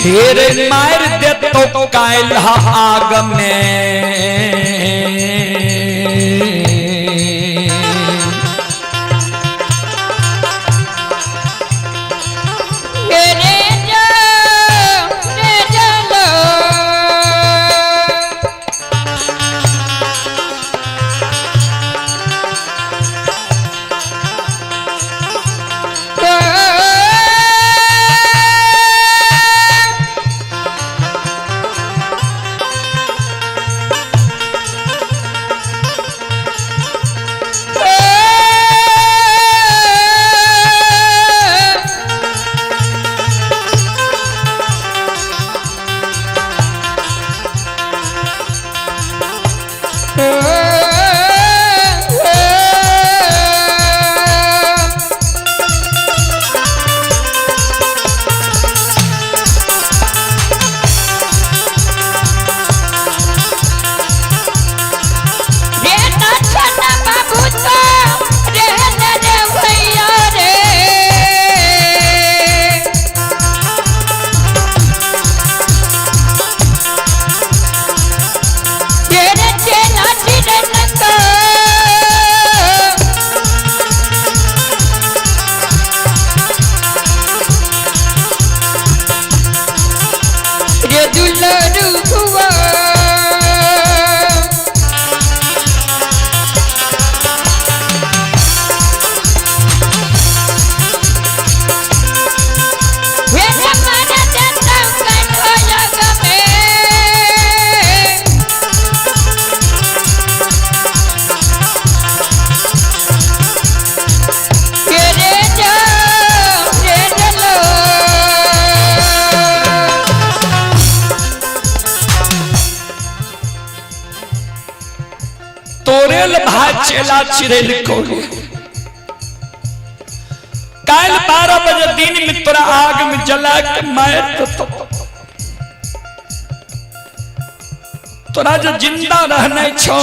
हेरे मार दे तो कायल आग में। रे जो रे चलो। रे नछन बाबू तो रे रे भैया रे। रे चेला चिरन को रे दुलरू हुआ। रे मारा देता कंठो जग में। रे जो रे चलो। तोरेल भाई चेला चिरेल को काल 12 बजे दिन में तोरा आग में जला के मार तो तोरा जो जिंदा रहने छो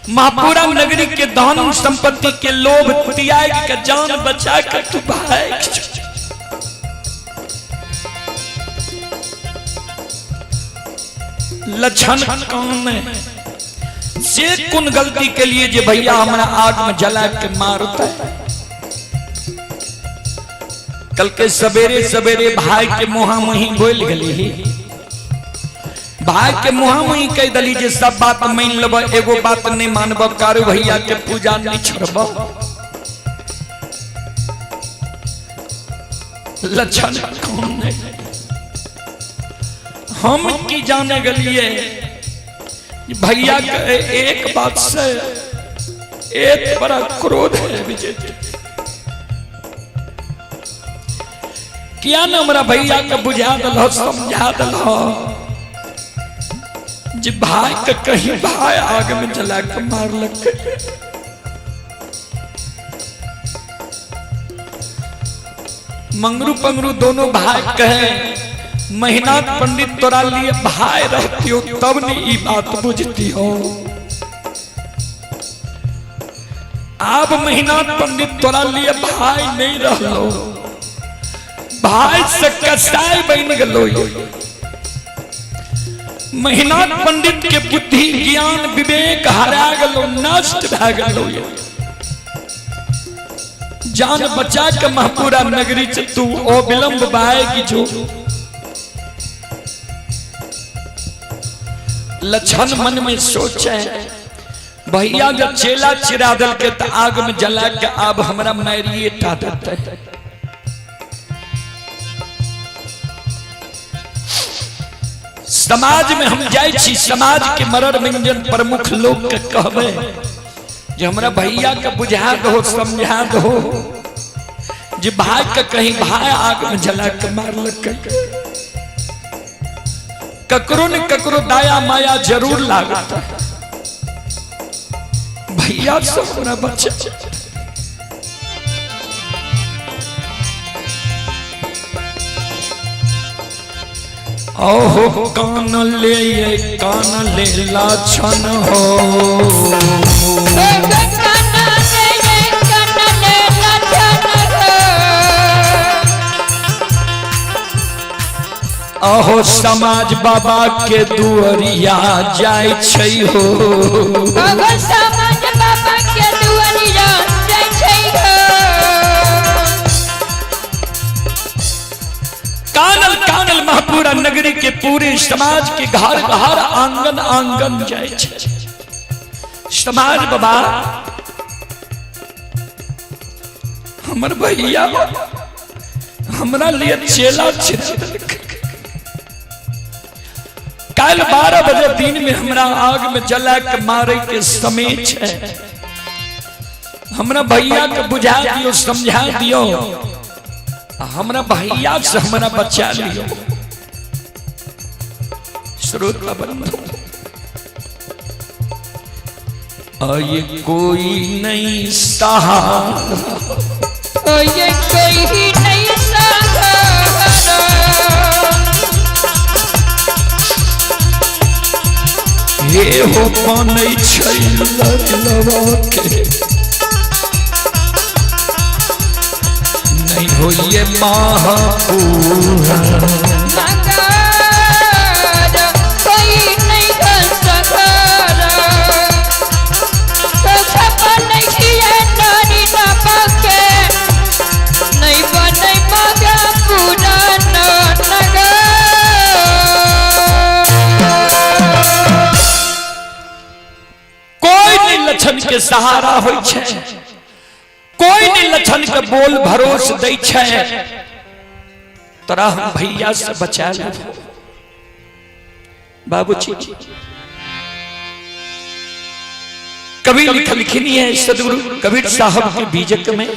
महापुरा नगरी के धन संपत्ति के लोभ त्याग के जान बचा के तू भाग जो। लक्षण कौन है से कुन गलती के लिए जे भैया हमरा आग में जला के मारता है। कल के सवेरे सवेरे भाई के मुहा मुही बोल गली, भाई के मुहा मुही कह दली जे सब बात मान लब, एगो बात नहीं मानब, कारू भैया के पूजा नहीं छोड़ब। लक्षण कौन है हम की जाने गलिए भैया के एक बात से एक बड़ा क्रोध है विजय। किया न हमरा भैया के बुझा दल समझा दल जे भाई के कहीं भाई आग में जला के मारलक। मंगरू पंगरू दोनों भाई कहे महीनाथ पंडित तोरा लिए भाई रहती हो तब नहीं ई बात बुझती हो। आप महीनाथ पंडित तोरा लिए भाई नहीं रहलो, भाई से कसाई बन गलो। महीनाथ पंडित के बुद्धि ज्ञान विवेक हरा गलो, नष्ट भा गलो। जान बचा के महपुरा नगरी से तू ओ विलंब बाएगी जो। लक्षण मन में सोचे भैया जब चेला चिरा दल के तो आग में जला के अब हमरा मारिए टा देते। समाज में हम जाय छी, समाज के मरर मंजन प्रमुख लोग के कहबे जे हमरा भैया के बुझा दो समझा दो जे भाई के कहीं भाई आग में जला के मारलक। ककरो न ककरो दाया माया जरूर लागत भैया से हमरा बच्चा। ओहो कान ले ये कान ले लाछन हो। अहो समाज बाबा के दुअरिया जाय छै हो। अहो समाज बाबा के दुआरिया जाइ छै हो। कानल कानल महपुरा नगरी के पूरे समाज के घर घर आंगन आंगन जाय छै। समाज बाबा हमर भैया हमरा लिए चेला चिरा देलक। काल्हि 12 बजे दिन में हमरा आग में जला के मारे के समय छै। हमरा भैया के बुझा दियो, समझा दियो, आ हमरा भैया से हमरा बचा लियो। श्रोता बंधु, ये कोई नहीं सहारा, ओ ये कोई नहीं सहारा, हे हो बनै छै लड़लवा के, नहीं होइए महापूरा। मगर कोई नहीं सहारा, तो खबर नहीं छियै नारी बाबा के, नहीं बनै मगर पुरान नगर। कोई नहीं लछन के सहारा होइ छै, कोई नहीं लछन के बोल भरोस दै छै, तोरा हम भैया से बचा लेबो। बाबूजी कबीर लिखलखिन है सदगुरु कबीर साहब के बीजक में,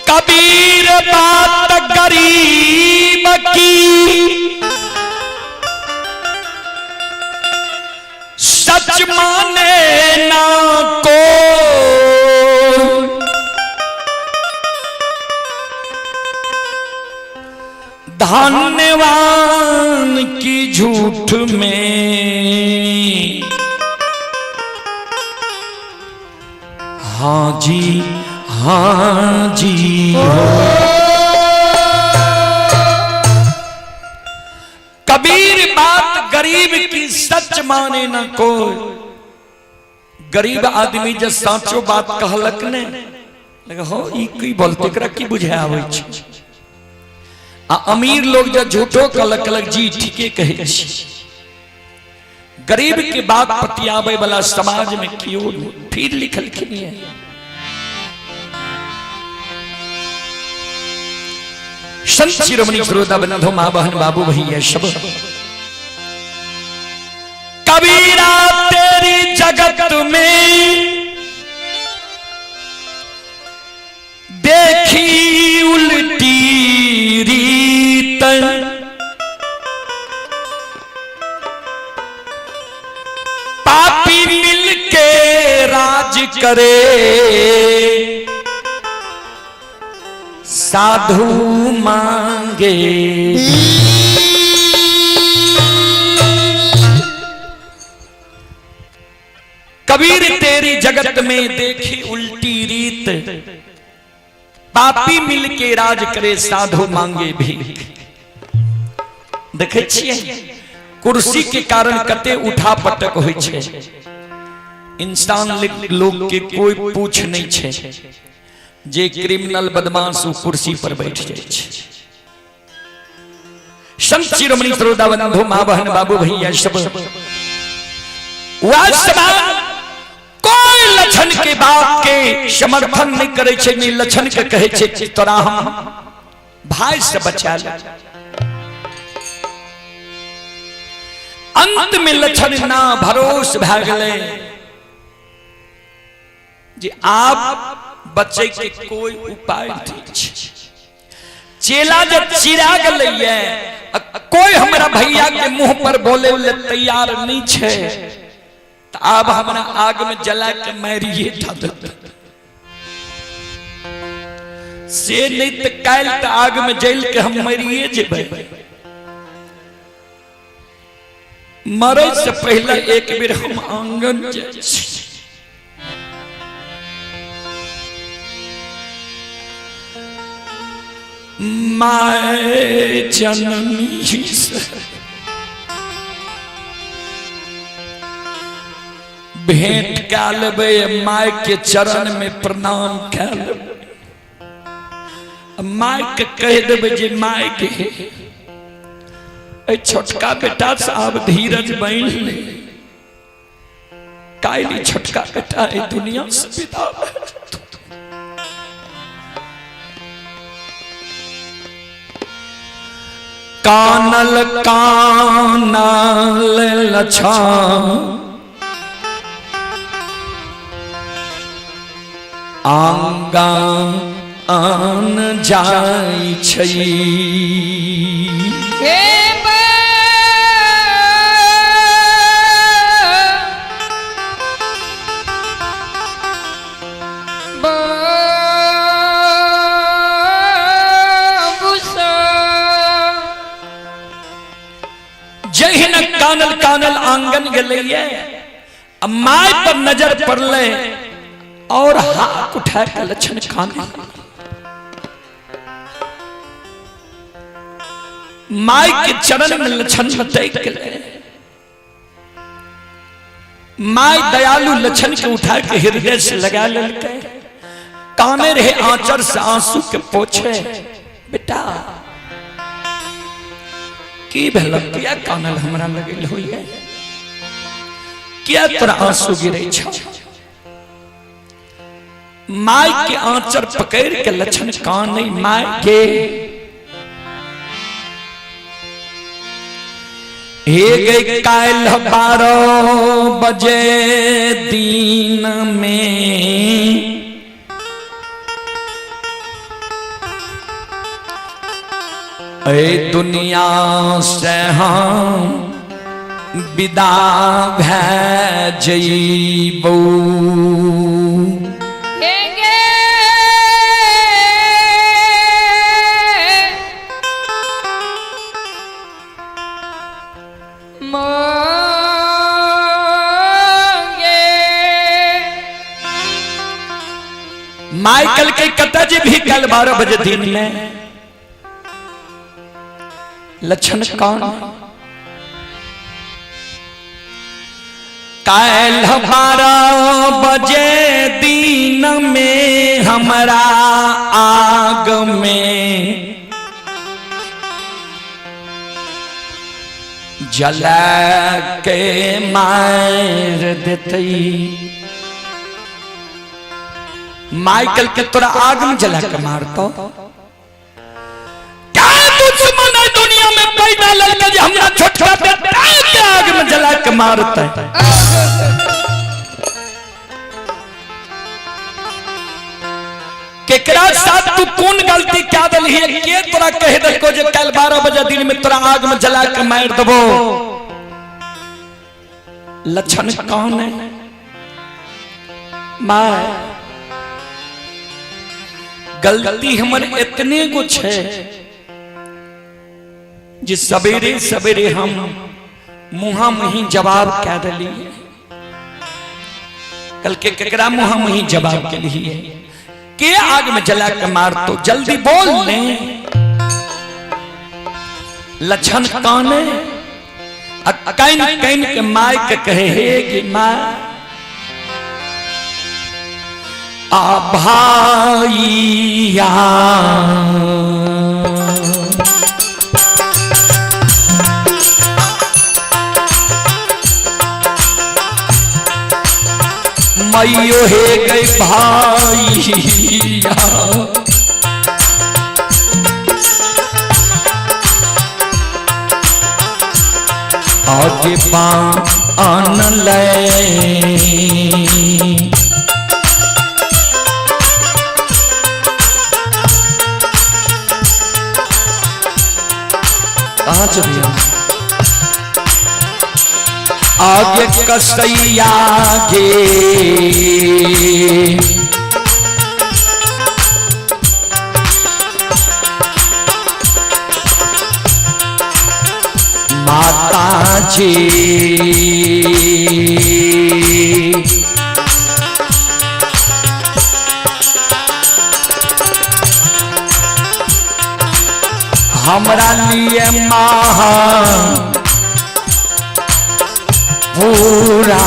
कबीर बात गरीब की सच माने ना को, धन्यवान की झूठ में हाँ जी हाँ जी हो। कबीर बात गरीब की सच माने न कोई। गरीब आदमी जब साचो बात कहलक ने, लगे हो ई की बोलते, एकरा की बुझाय आबै छै। आ अमीर लोग जब झूठो कहलक, कहलक जी ठीके कहै छी। गरीब के बात पतियाबै वाला समाज में क्यों नहीं। फिर लिखलखिन है संत शिरोमणि श्रोता बंधु माँ बहन बाबू भैया सब, कबीरा तेरी जगत में देखी उल्टी रीत, पापी मिलके राज करे साधु मांगे। कबीर तेरी जगत में देखी उल्टी रीत, पापी मिलके राज करे साधु मांगे भीख। देखे छियै कुर्सी के कारण कते उठा पटक होइ छै। इंसान लोग के कोई पूछ नहीं छै, जे क्रिमिनल बदमाश ओ कुर्सी पर बैठ जाइ छै। संत शिरोमणि श्रोता बंधु माँ बहन बाबू भैया सब, वह समाज कोई लक्षण के बात के समर्थन नहीं करे छै, नहीं लक्षण के कहे छै कि तोरा हम भाई से बचा ले। अंत में लक्षण ना भरोस भए गेलै जे आप बचे के कोई उपाय नहीं छै। चेला जब चिरा गेलै, कोई हमरा भैया के मुंह पर बोले ले तैयार नहीं छै, त आब हमरा आग में जला के मारिए टा देतै। से नहीं त काल्हि त आग में जल के हम मरिए जेबै। मरे से पहले एक बेर हम आंगन जाइ छी। My जननी से भेंट कए लेबै, my के चरण में प्रणाम कए लेबै, my के कहि देबै जे my के छोटका बेटा से आब धीरज बनि ले, काल्हि छोटका बेटा एहि दुनिया से विदा भए जेतौ। कानल कानल लछा आंगा आन जाइ छै। हे जहिना कानल कानल आंगन गेलैये, my पर नजर पड़लै और हाथ उठा के लक्षण काने my के चरण में लक्षण मटक गेलै। My दयालु लक्षण के उठा के हृदय से लगा लेलकै, काने रहे आंचर से आंसू के पोछे, बेटा की भेल, किया कानल हमरा लगल होइए, किया तोरा आंसू गिरे छौ? My के आंचर पकड़ के लक्षण काने, my के हे गई काल 12 बजे दिन में ए दुनिया से हम विदा भै जइबौ। माइकल के कत जे भी कल 12 बजे दिन में? लक्षण कौन? काल 12 बजे दिन में हमरा आग में जला के मार देतई। माइकल के तोरा आग में जला के मारतो। क्या दुश्मन है दुनिया में पैदा लड़का जे हमरा छोटका बेटा के आग में जला के मारते? केकरा साथ तू कौन गलती क्या दलही, के तोरा कह देलको जे कल 12 बजे दिन में तोरा आग में जला के मार देबो? लक्षण कौन है? मां गलती हमर इतने गो छे जे सवेरे सवेरे हम मुहा मुही जवाब कह दिली। कल के केकरा मुहा मुही जवाब के लिए के आग में जला के मार तो जल्दी बोल ले। लक्षण कौन है? Can can के my के कहे हे कि मां आ भाईया मैयो हे गई भाईया आगे पान ले कहाँ चलिए आगे कसैया गे माता जी हमरा लिए महा पूरा।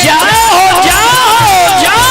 जाओ जाओ जाओ।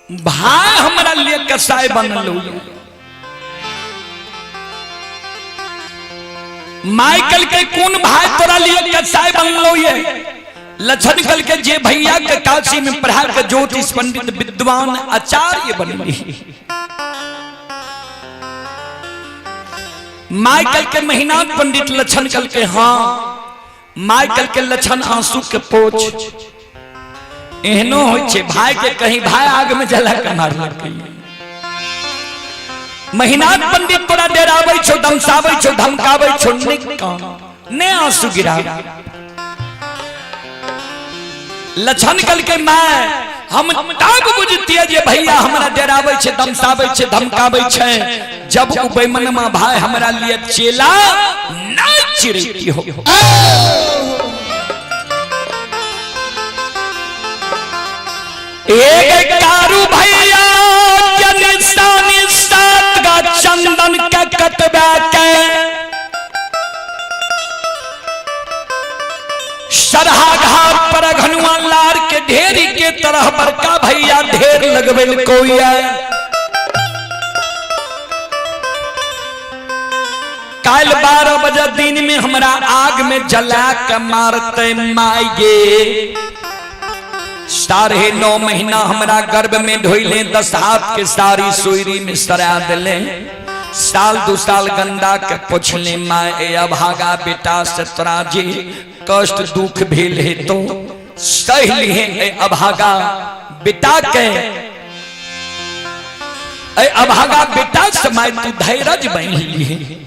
भाई हमरा लिए कसाई बनल। माइकल के कोन भाई तोरा लिए कसाई बनलो ये? लक्षण कल के जे भैया के काशी में पढ़ा के ज्योतिष पंडित विद्वान आचार्य बनली। माइकल के महीना पंडित लक्षण कल के हाँ। माइकल के लक्षण आंसू के पोछ। एहनो होइ छे भाई के कहीं भाई आग में जला के मारलकै। महीना पंडित तोरा डेराबै छौ, दमसाबै छौ, धमकाबै छौ, ने कान ने आंसू गिरा। लक्षण कल के my हम तब बुझतिए जे भैया हमरा डेराबै छे, दमसाबै छे, धमकाबै छे, जब उ बेमनमा भाई हमरा लिए चेला नहीं चिरैती हो। एक कारू भैया के निशानी सात गा चंदन के कटबा के सरहा घाट पर घनुआ लार के ढेरी के तरह बड़का भैया ढेर लगबेल कोई। काल 12 बजे दिन में हमरा आग में जला के मारते माई गे। 9.5 महीना हमरा गर्भ में ढोइले, 10 हाथ के सारी सुईरी में सरा दिले। साल 2 साल गंदा के पोछले माए ए अभागा बेटा से तोरा जे कष्ट दुख भेल है तो सह लिए ए अभागा बेटा के। ए अभागा बेटा से माय तू धैर्य बन लिए।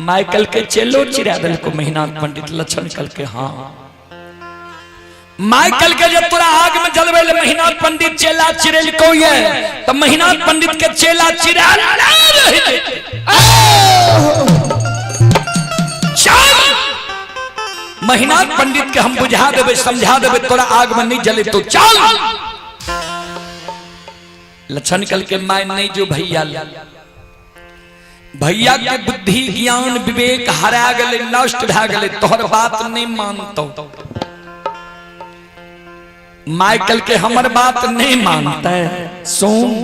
माइकल के चेलो चिरा दल को महीना पंडित लक्षण कल के हाँ। माइकल के जब तोरा आग में जलवे ले महीना पंडित चेला चिरेल को ये तो महीना पंडित के चेला चिरा रह जेते। महिनाथ पंडित के हम बुझा देबै, समझा देबै, तोरा आग में नहीं जले तो चल। लक्षण कल के my नहीं जो भैया, भैया के बुद्धि ज्ञान विवेक हरा गले, नष्ट भए गले, तोहर बात नहीं मानतो। माइकल के हमर बात नहीं मानता है। सुन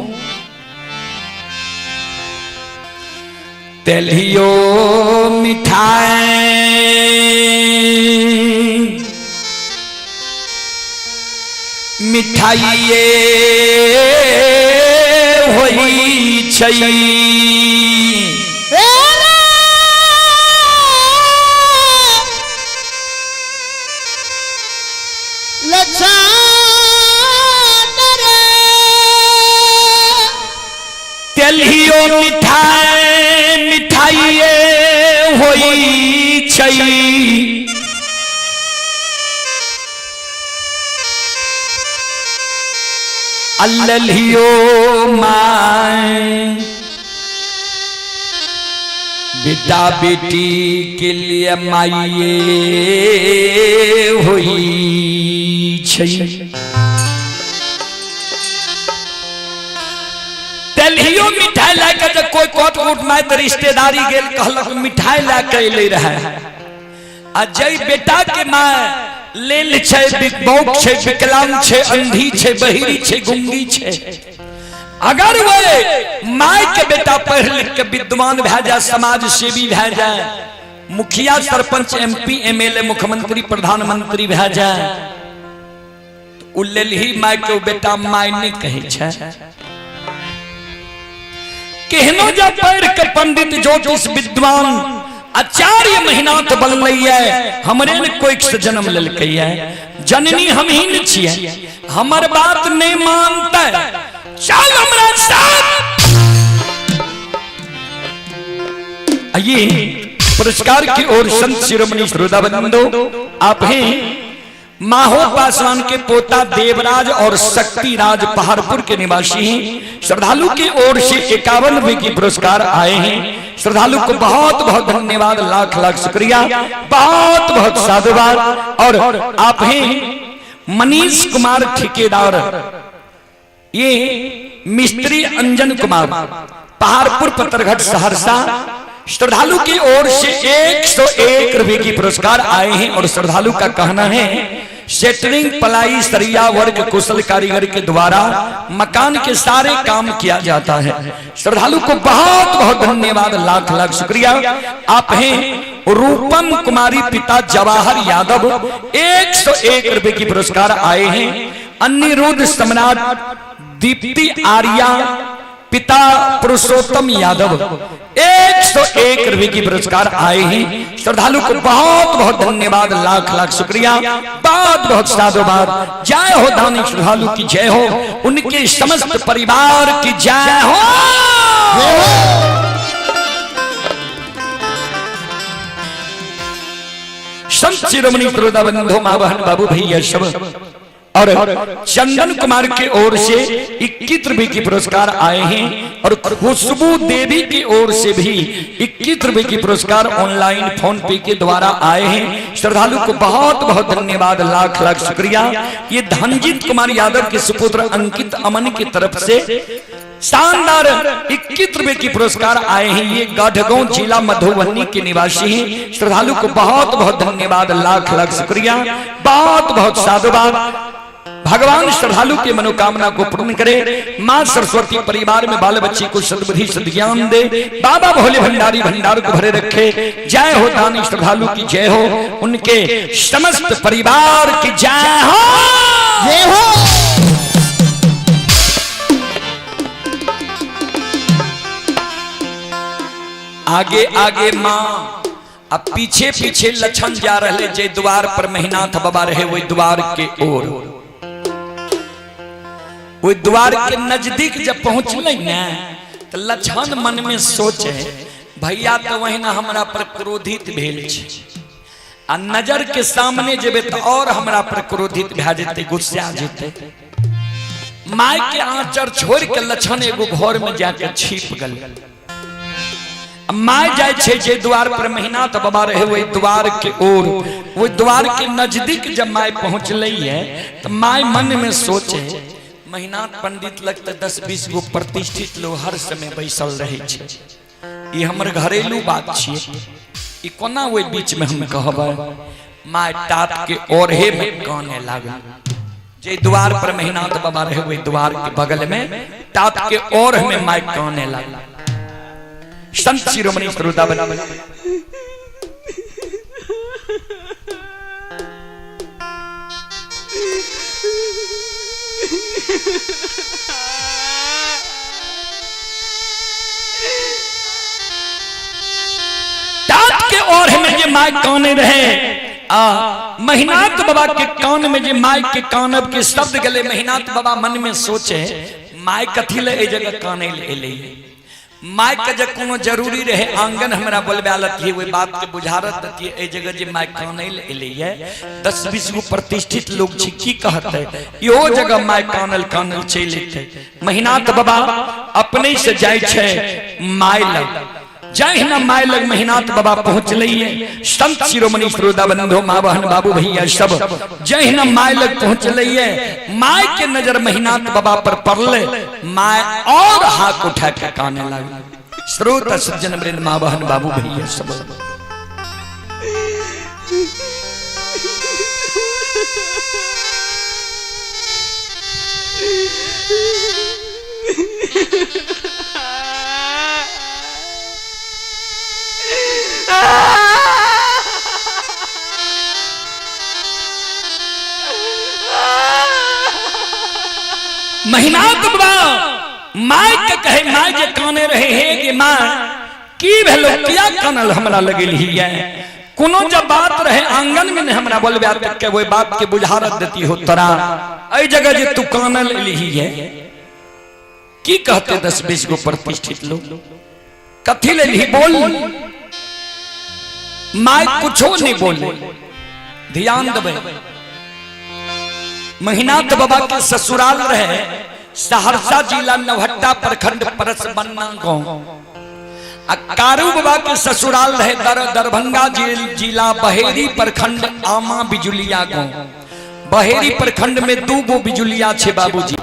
तेलियो मिठाई मिठाइए होई छै। तेलियो मिठाई मिठाइए होई छै। अल्लियो my बेटा बेटी के लिए माइए होई छै। तेलहियो मिठाई लए के जब कोई कोट उठ my तऽ रिश्तेदारी गेल, कहलक मिठाई लए के अयलै रहै। आ जै बेटा के my लेल छै, बौक छै, विकलांग छै, अंधी छै, बहिरी छै, गुंगी छै, अगर वे my के बेटा पढ़ लिख के विद्वान भए जाए, समाज सेवी भए जाए, मुखिया सरपंच एमपी एमएलए मुख्यमंत्री प्रधानमंत्री भए जाए, तो उ लेलही my के बेटा my नहीं कहै छै। केहनो जब पढ़ के पंडित ज्योतिष विद्वान आचार्य महिनाथ बनलैये, हमरे ने कोई से जन्म लेलकैये, जननी हम ही ने छियै, हमर बात नहीं मानते, चल हमरा साथ। आइए पुरस्कार की ओर संत शिरोमणि श्रोता बंधु, आप हैं माहो पासवान के पोता देवराज और शक्तिराज पहाड़पुर के निवासी हैं। श्रद्धालु की ओर से 51 रुपए की पुरस्कार आए हैं। श्रद्धालु को बहुत बहुत धन्यवाद, लाख लाख शुक्रिया, बहुत बहुत साधुवाद। और आप हैं मनीष कुमार ठेकेदार, ये मिस्त्री अंजन कुमार, पहाड़पुर पत्थरघट सहरसा। श्रद्धालु की ओर से 101 रुपए की पुरस्कार आए हैं। और श्रद्धालु का कहना है सेटरिंग पलाई सरिया वर्ग कुशल कारीगर के द्वारा मकान के सारे काम किया जाता है। श्रद्धालु को बहुत बहुत धन्यवाद, लाख लाख शुक्रिया। आप हैं रूपम कुमारी पिता जवाहर यादव, 101 रुपए की पुरस्कार आए हैं। अनिरुद्ध सम्राट दीप्ति आर्या पिता पुरुषोत्तम यादव, 101 रुपए की पुरस्कार आए हैं। श्रद्धालु को बहुत बहुत धन्यवाद, लाख लाख शुक्रिया, बहुत बहुत साधुवाद। जय हो दानी श्रद्धालु की जय हो, उनके समस्त परिवार की जय हो। संत शिरोमणि श्रोता बंधु माँ बहन बाबू भैया सब, और चंदन कुमार की ओर से 21 रुपए की पुरस्कार आए हैं। और खुशबू देवी की ओर से भी 21 रुपए की पुरस्कार ऑनलाइन फोन पे के द्वारा आए हैं। श्रद्धालु को बहुत बहुत धन्यवाद, लाख लाख शुक्रिया। ये धनजीत कुमार यादव के सुपुत्र अंकित अमन की तरफ से शानदार 21 रुपए की पुरस्कार आए हैं। ये गढ़गांव जिला मधुबनी के निवासी हैं। श्रद्धालु को बहुत बहुत धन्यवाद, लाख लाख शुक्रिया, बहुत बहुत साधुवाद। भगवान श्रद्धालु के मनोकामना को पूर्ण करे, मां सरस्वती परिवार में बाल बच्चे को सद्बुद्धि सद्ज्ञान दे, बाबा भोले भंडारी भंडार को भरे रखे। जय हो दानी श्रद्धालु की जय हो, उनके समस्त परिवार की जय हो, जय हो। आगे आगे माँ, अब पीछे पीछे लक्षण जा रहे, जे द्वार पर महिनाथ बाबा रहे वही द्वार के ओर। वही द्वार के नजदीक जब पहुंचल ने तो लक्षण मन में सोचे, भैया तो वही ना हमरा पर क्रोधित भेल छे, आ नजर के सामने जेबे तो और हमरा पर क्रोधित भए जेतै, गुस्सा जेतै। My के आंचर छोड़ के लक्षण एगो घर में जाके छिप गल। My जाइ छै जे द्वार पर महिनाथ बाबा रहे ओहि द्वार के ओर, ओहि द्वार के नजदीक जब my पहुंचलै है तो my मन में सोचे महिनाथ पंडित लग त 10-20 गो प्रतिष्ठित लोग हर समय बैसल रहे छै, ई हमर घरेलू बात छियै, ई कोना ओहि बीच में हम कहबै। My टाप के ओरहे में काने लागल, जे द्वार पर महिनाथ बाबा रहे ओहि द्वार के बगल में टाप के ओर में my काने लागल। संत शिरोमणि श्रोताबन टाप के ओर में जे my काने रहे आ महिनाथ बाबा के कान में जे my के कानब के शब्द गले, महिनाथ बाबा मन में सोचे my कथी ले ए जगह काने ले एलै। My के जे कोनो जरूरी रहे आंगन हमरा बोलबा लतियै, ओहि बात के बुझारत दतियै, एहि जगह जे my कानै ले एलैये 10-20 गो प्रतिष्ठित लोग छी की कहतै, इहो जगह my कानल कानल चलि एतै। महिनाथ बाबा अपने से जाइ छै my लग, जहिना my लग महिनाथ बाबा पहुंचलैये, संत शिरोमणि श्रोता बंधु माँ बहन बाबू भैया सब जहिना my लग पहुंचलैये, my के नजर महिनाथ बाबा पर पड़ले, my और हाथ उठा के काने लागल। श्रोता सज्जन वृंद माँ बहन बाबू भैया सब महिनाथ बाबा my के कहे, my जे काने रहे हे गे my की भेलो किया कानल हमरा लगेल हियै, कोनो जब बात रहे आंगन में नहीं हमरा बोलबे तक के वही बात के बुझारत देती हो तोरा, एहि जगह जे तू कानल एलही है की कहते 10-20 गो प्रतिष्ठित लोग कथी ले ली बोल। My कुछो नहीं बोले, ध्यान देबै। महिनाथ बाबा के ससुराल रहे सहरसा जिला नवहट्टा प्रखंड परसबन्ना गांव, आ कारू बाबा के ससुराल रहे दरभंगा जिला बहेरी प्रखंड आमा बिजुलिया गांव। बहेरी प्रखंड में 2 गो बिजुलिया छे बाबूजी,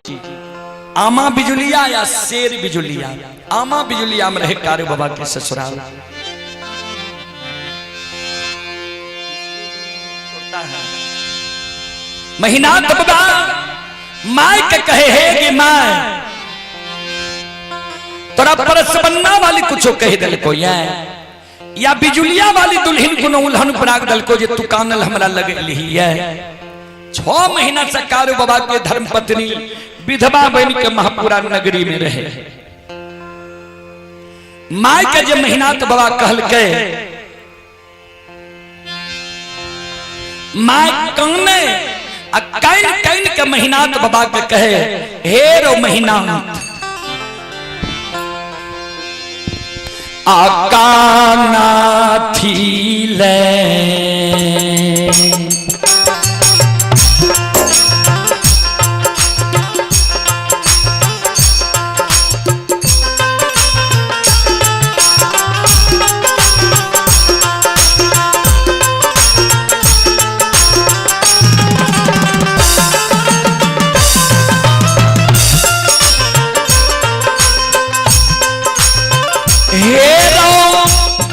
आमा बिजुलिया या शेर बिजुलिया। आमा बिजुलिया में रहे कारू बाबा के ससुराल। महिनाथ बाबा my के कहे हे गे my तोरा परसबन्ना वाली कुछो कह दिलको या बिजुलिया वाली दुल्हन कोनो उल्हन पराग दिलको जे तू कानल हमरा लगेलही है। 6 महीना से कारू बाबा के धर्मपत्नी विधवा बन के महापुरा नगरी में रहे। My के जे महिनाथ बाबा कहलकै my काने आ can can के महिनाथ बाबा के कहे हे रो महिनाथ आकाना थी ले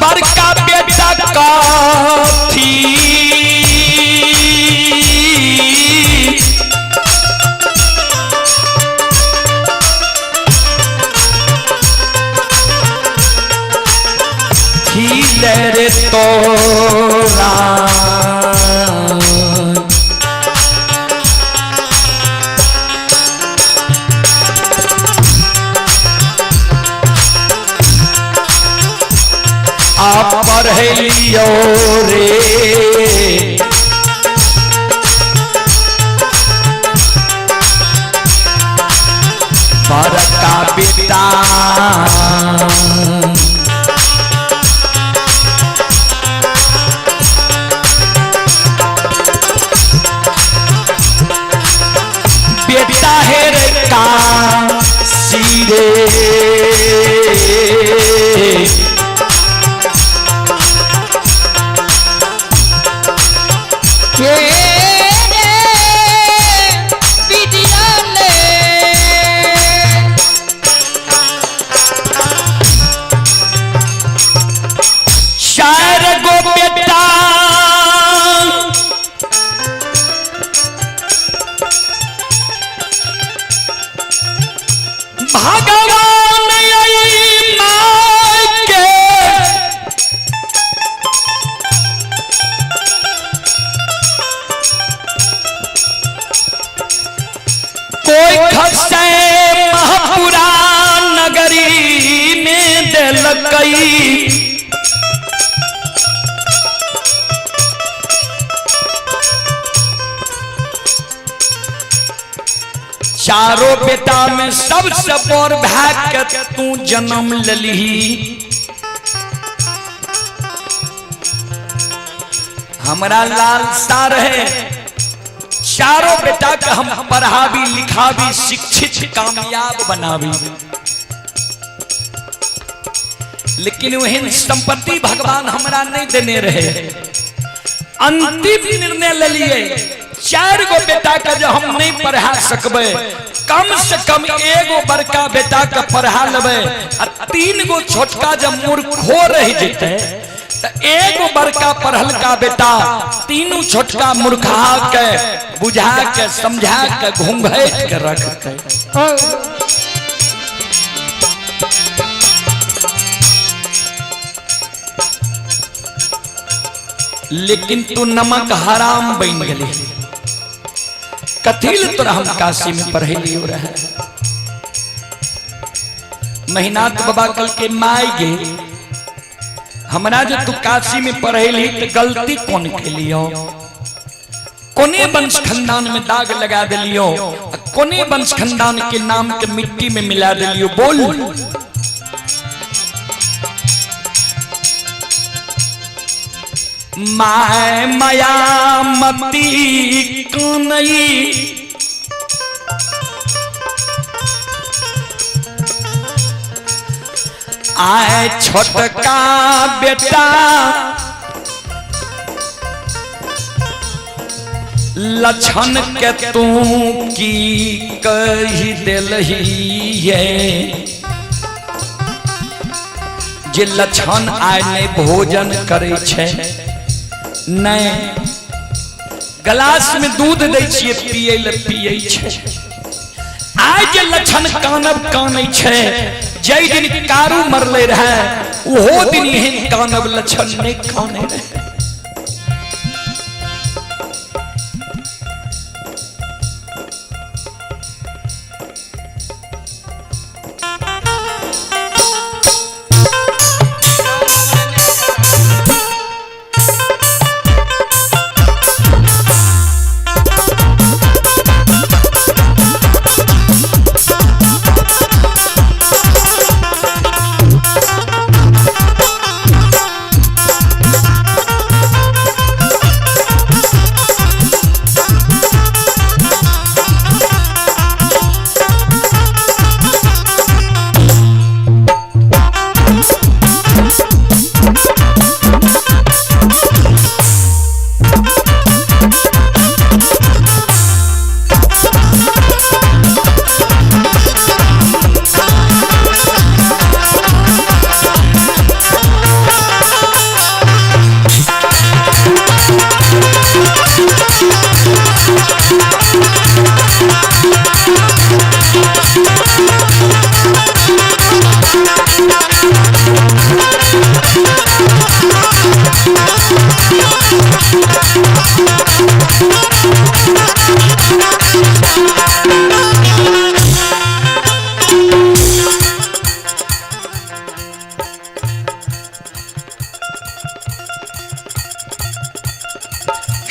बड़का बेटा काथी रे तोरा आप पढ़लियो रे बड़का बेटा बेटा है रे का सीधे चारों बेटा में सबसे बड़ भाई के तू जन्म ललही। हमरा लालसा रहे चारों बेटा के हम पढ़ाबी लिखाबी शिक्षित कामयाब बनाबी, लेकिन वही संपत्ति भगवान हमरा नहीं देने रहे। अंतिम निर्णय ले लिए 4 गो बेटा के जो हम नहीं पढ़ा सकबे, कम से कम एगो बड़का बेटा के पढ़ा लेबे आ 3 गो छोटका जब मूर्खो रह जेते तो एगो बड़का पढ़लका बेटा तीनों छोटका मूर्खा के बुझा के समझा के घूंघट के रखते। लेकिन तू नमक हराम बन गई। कथिल तोरा हम काशी में पढ़ेलियो रहे। महीनाथ बाबा कल के माय गे हमरा जो तू काशी में पढ़ेली तो गलती कौन केलियो, कोने वंश खानदान में दाग लगा दिलियो, कोने वंश खानदान के नाम के मिट्टी में मिला दिलियो। बोल my माया मती कनई आए छोटका बेटा लक्षण के तू की कही दिलही ये जे लक्षण आए नहीं भोजन करे छे, नहीं ग्लास में दूध दै छिए पिए ले पिए छे। आइ जे लक्षण कानब कानै छे, जै दिन कारू मरले रहे ओहो दिन एहन कानब लक्षण नहीं काने रहे।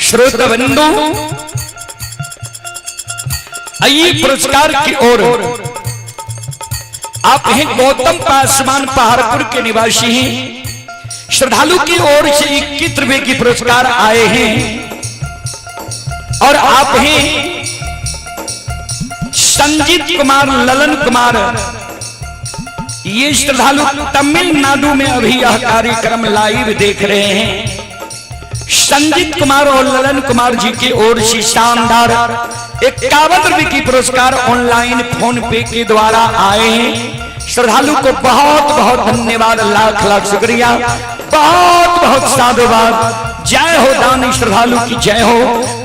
श्रोता बंधु, आइए पुरस्कार की ओर। आप हैं गौतम पासवान पहाड़पुर के निवासी हैं। श्रद्धालु की ओर से 21 रुपए की पुरस्कार आए हैं और आप हैं संजीत कुमार ललन कुमार, ये श्रद्धालु तमिलनाडु में अभी यह कार्यक्रम लाइव देख रहे हैं। संजीत कुमार और ललन कुमार जी की ओर से शानदार 51 रुपए की पुरस्कार ऑनलाइन फोन पे के द्वारा आए हैं। श्रद्धालु को बहुत बहुत धन्यवाद, लाख लाख शुक्रिया, बहुत बहुत साधुवाद। जय हो दानी श्रद्धालु की जय हो,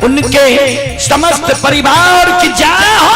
उनके समस्त परिवार की जय हो।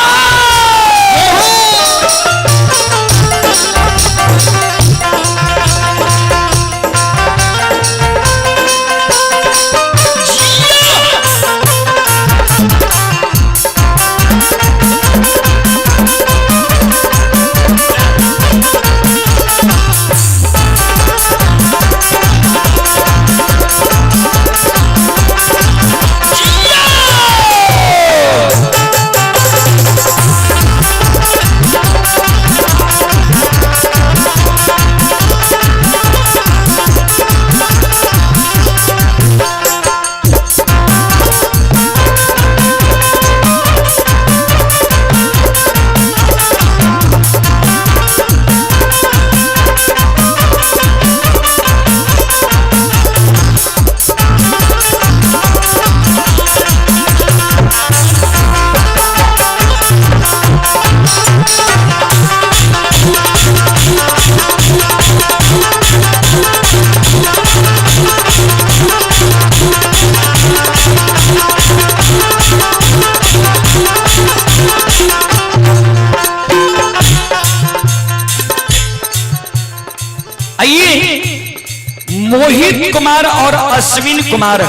मोहित कुमार और अश्विन कुमार,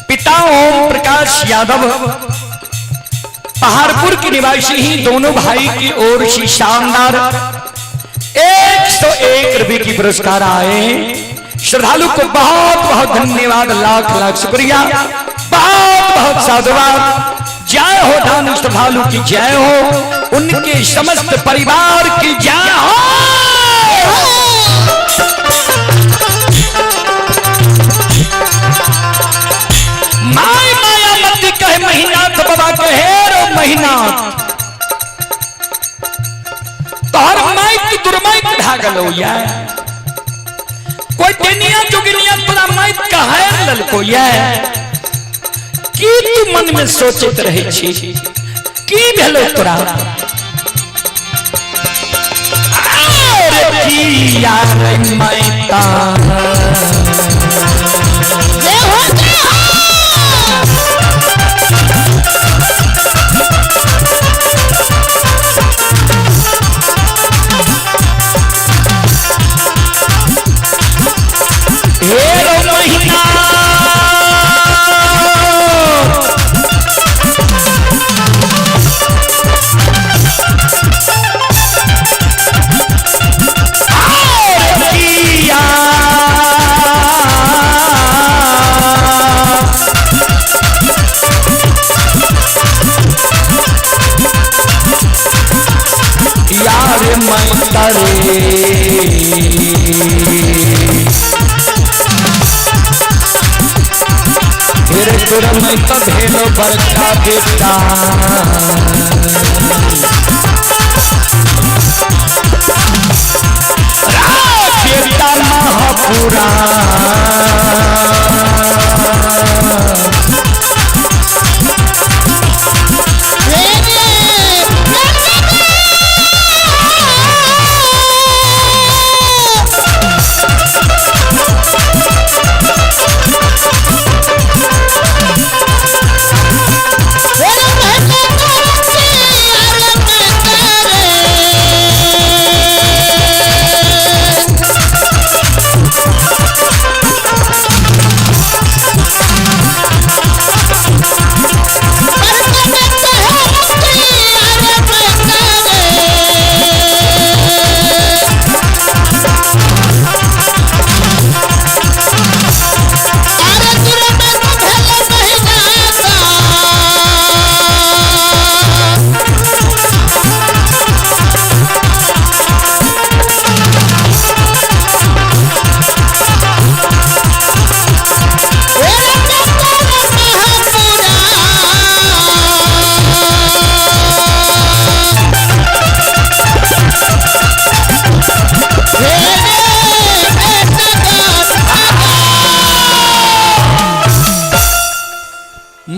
पिता ओम प्रकाश यादव, पहाड़पुर के निवासी ही दोनों भाई की ओर से शानदार 101 रुपए की पुरस्कार आए। श्रद्धालु को बहुत बहुत धन्यवाद, लाख लाख शुक्रिया, बहुत बहुत साधुवाद। जय हो दान श्रद्धालु की जय हो, उनके समस्त परिवार की जय हो। My Mayawati कहे महीनाथ बाबा कहे रो महीनाथ, तोहर माइक दुर्माइक भागलो या कोई टेनिया जोगिनिया तोरा माइक कहे ललको या की तू मन में सोचत रहे छी, की भेलो तोरा? अरे की यार मैता जय हो जय हो। हे रो महीना किया यार मैं तरे फिर तुरंत भेलो बड़का बेटा। बेटा महापुरा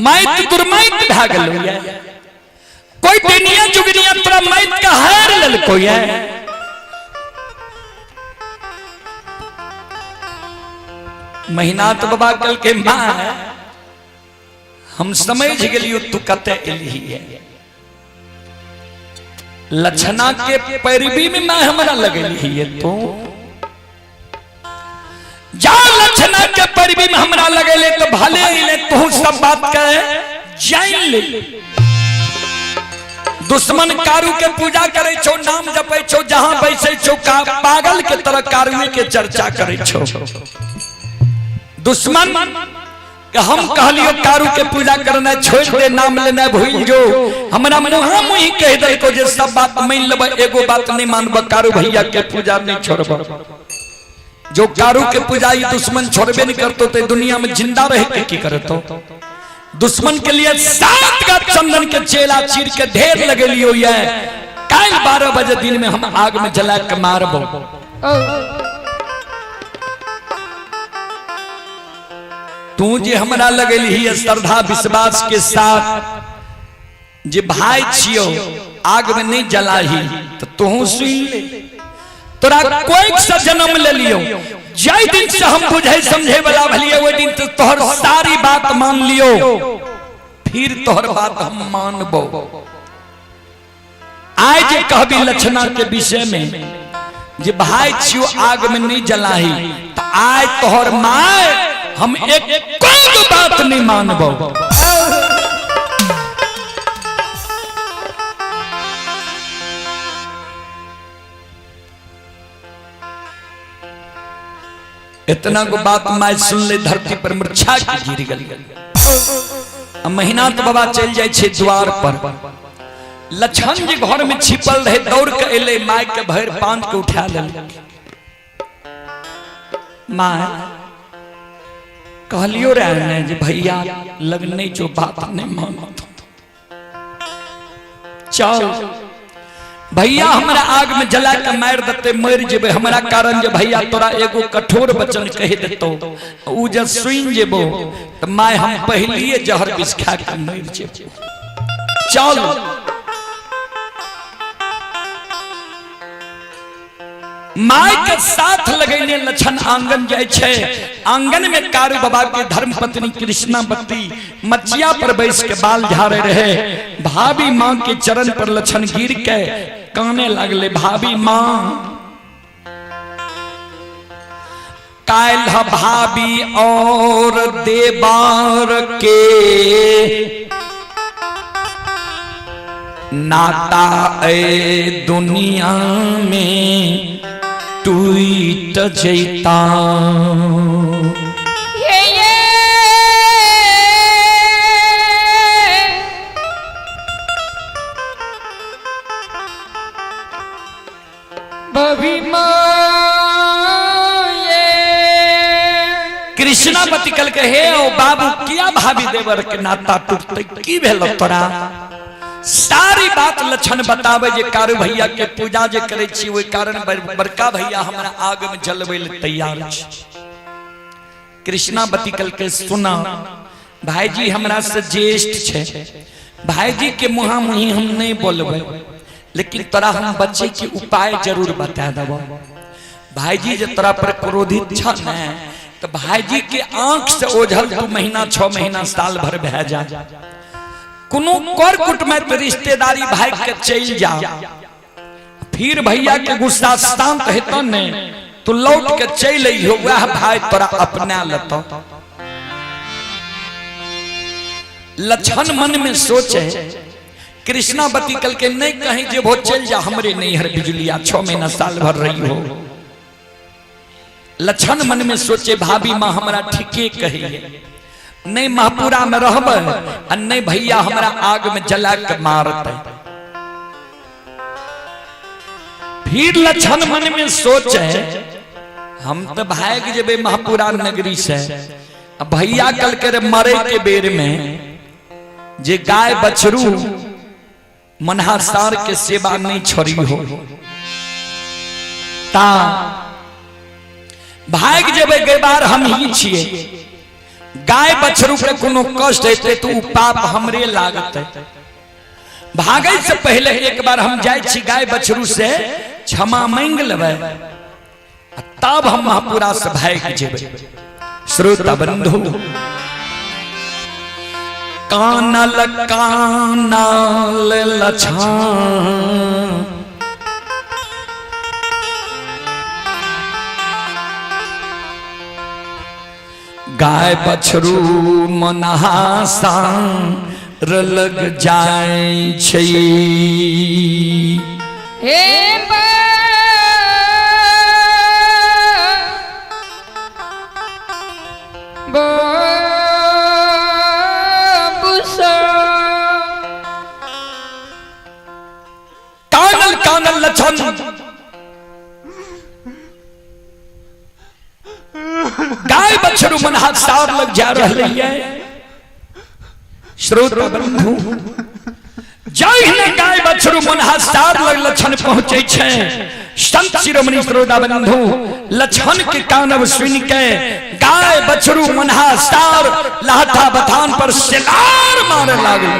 माइत दुर्माइत भागल कोई टेनिया जुगनिया तोरा माइत का हार ललको या महीना तो बाबा कल के मां हम समझ गेलियो तू कते एलही है। लक्षणा के पैरवी में मां हमरा लगली है, तू जा लक्षणा के पैरवी में हमरा लगेले तो भले अइले, तू सब बात के जान ले। दुश्मन कारू के पूजा करे छो, नाम जपे छो, जहां बैसे छो का पागल के तरह कारुए के चर्चा करे छो। दुश्मन के हम कहलियो कारू के पूजा करना छोड़ दे, नाम लेना भूल जो, हमरा मुहा मुही कह देलको जे सब बात मान लेबै, एगो बात नहीं मानब, कारू भैया के पूजा नहीं छोड़ब। जो कारू के पूजा ई दुश्मन छोड़बे नहीं करतो ते दुनिया में जिंदा रह के की करतो? दुश्मन के लिए 7 का चंदन के चेला चीर के ढेर लगेलियो ये कल 12 बजे दिन में हम आग में जला के मारबो। तू जे हमरा लगेली ही श्रद्धा विश्वास के साथ जे भाई छियो आग में नहीं जलाही तो तू सुन ले, तोरा कोई से जन्म ले लियो, जय दिन से हम बुझे समझे वाला भलिए वो दिन तो तोहर सारी बात मान लियो, फिर तोहर बात हम मानबो। आज कहबी लक्षणा के विषय में जे भाई छियो आग में नहीं जलाही त आय तोहर my हम एक कोई बात नहीं मानबो। इतना को बात my सुन ले धरती पर मूर्छा के गिर गल। महीना तो बाबा चल जाए छे द्वार पर। लक्षण जी घर में छिपल रहे, दौड़ के एले, my के भर पांच के उठा ले। My कहलियो रहे ने जे भैया लग नहीं जो बात नहीं मानत, चल भैया हमरा आग में जला के मार देते मर जेबे हमरा कारण जे भैया तोरा एगो कठोर वचन कह देतो उ जे सुन जेबो त my हम पहलिए जहर विष खा के मर जेबो। चल my के साथ लगैने लक्षण आंगन जाय छै। आंगन में कारू बाबा के धर्मपत्नी कृष्णावती मचिया पर बैस के बाल झाड़े रहे। भाभी माँ के चरण पर लक्षण गिर के काने लगले, भाभी माँ काल्ह भाभी और देवार के नाता ए दुनिया में टूट जैता। हे ये बभी माये। कृष्णावती कल के हे ओ बाबू किया भाभी देवर के नाता टूटते की भेल तोरा? सारी बात लक्षण बतावे जे कारू भैया के पूजा जे करे छी ओहि कारण बड़का भैया हमरा आग में जलबै ले तैयार छी। कृष्णावती कल के सुना भाईजी हमरा से ज्येष्ठ छे, भाईजी के मुहा मुही हम नहीं बोलबै, लेकिन तोरा हम बचे के उपाय जरूर बता देबो। भाईजी जे तोरा पर क्रोधित छ ने तो भाईजी के आंख से ओझल 2 महीना 6 महीना साल भर भए जा, कोनो कर कुटमैत रिश्तेदारी भाई के चल जा, फिर भैया के गुस्सा शांत हेतौ ने तो लौट के चल अइहो, वह भाई तोरा अपना लेतौ। लक्षण मन में सोचे कृष्णावती कल के नहीं कहीं जे वो चल जा हमरे नैहर बिजुलिया 6 महीना साल भर रही हो। लक्षण मन में सोचे भाभी माँ हमरा ठीके कहिए, नहीं महपुरा में रहबै आ नहीं भैया हमरा आग में जला के मारते। फिर लक्षण मन में सोचे हम तो भाग जेबे महपुरा नगरी से, भैया कल के मरे के बेर में जे गाय बछरू मनहासार के सेवा नहीं छोड़ी हो ता भाग जेबे गैबार हम ही छिए, गाय बछरू के कोनो कष्ट हेतै तो उ पाप हमरे लागतै। भागै से पहले एक बार हम जाइ छी गाय बछरू से क्षमा मांग लेबै तब हम महापुरा से भाग जेबै। श्रोता बंधु कानल कानल लछान गाय बछरू मनहासा लग जाय छै। हे कानल कानल लछन गाय बछरू मनहासार लग जा रहे है। श्रोता बंधु जहिने गाय बछरू मनहासार लग लक्षण पहुंचे छे, संत शिरोमणि श्रोता बंधु लक्षण के कानब सुन के गाय बछरू मनहासार लाठा बथान पर सिलार मारे लागल।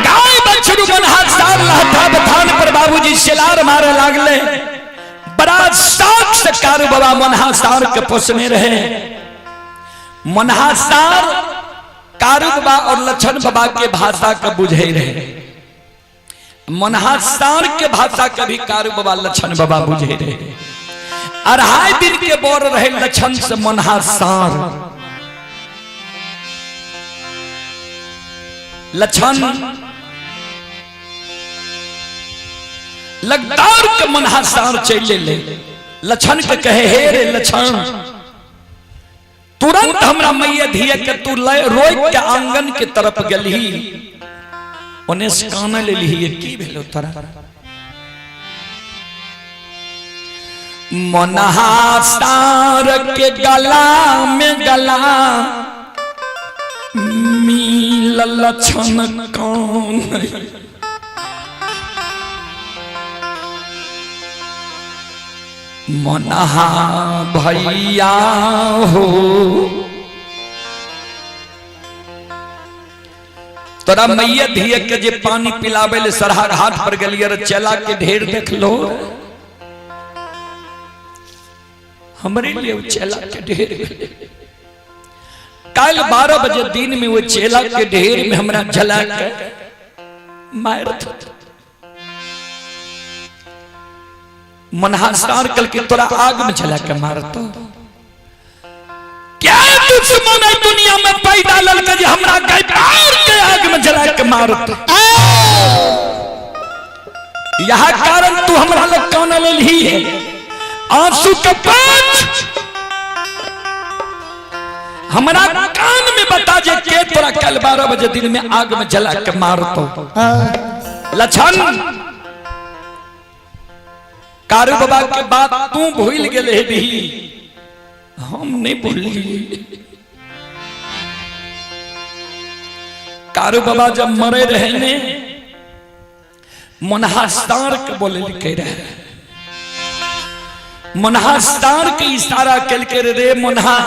गाय बछरू मनहासार लाठा बथान पर बाबूजी सिलार मारे लागले। बड़ा शौक से कारू बाबा मनहा सार के पोसने रहे। मनहा सार कारू बाबा और लक्षण बाबा के भाषा के बुझे रहे। मनहा सार के भाषा के भी कारू बाबा लक्षण बाबा बुझे रहे। 2.5 दिन के बोर रहे लक्षण से मनहा सार। लक्षण लगदार के मनहा सार चले ले। लक्षण के कहे हे रे लक्षण, तुरंत हमरा मैया धिया के तू रोक के आंगन के तरफ गेलही, ओने से कान लेलही, की भेलो तोरा? मनहा सार के गला में गला मिल लक्षण कौन? मनहा भैया हो तोरा मैया धिया के जे पानी पिलावे ले सरहा घाट पर गेलिए रे, चला के ढेर देख लो, हमरे लिए चला के ढेर। कल 12 बजे दिन में वो चेला के ढेर में हमरा जला के मार। मनहासार कल के तोरा आग में जला के मारतो। क्या दुश्मन है दुनिया में पैदा ललके जे हमरा गाय पार के आग में जला के मारतो? यह कारण तू हमरा लग कौन लेलही है? आंसू के पांच हमरा कान में बता जे के तोरा कल 12 बजे दिन में आग में जला के मारतो। लक्षण कारू बाबा के बात तू भूल गेले भी, हम नहीं भूलिए। कारू बाबा जब मरे रहे ने मनहा सार के बोले लिखे रहे, मनहा सार के इशारा कल के रे मनहा,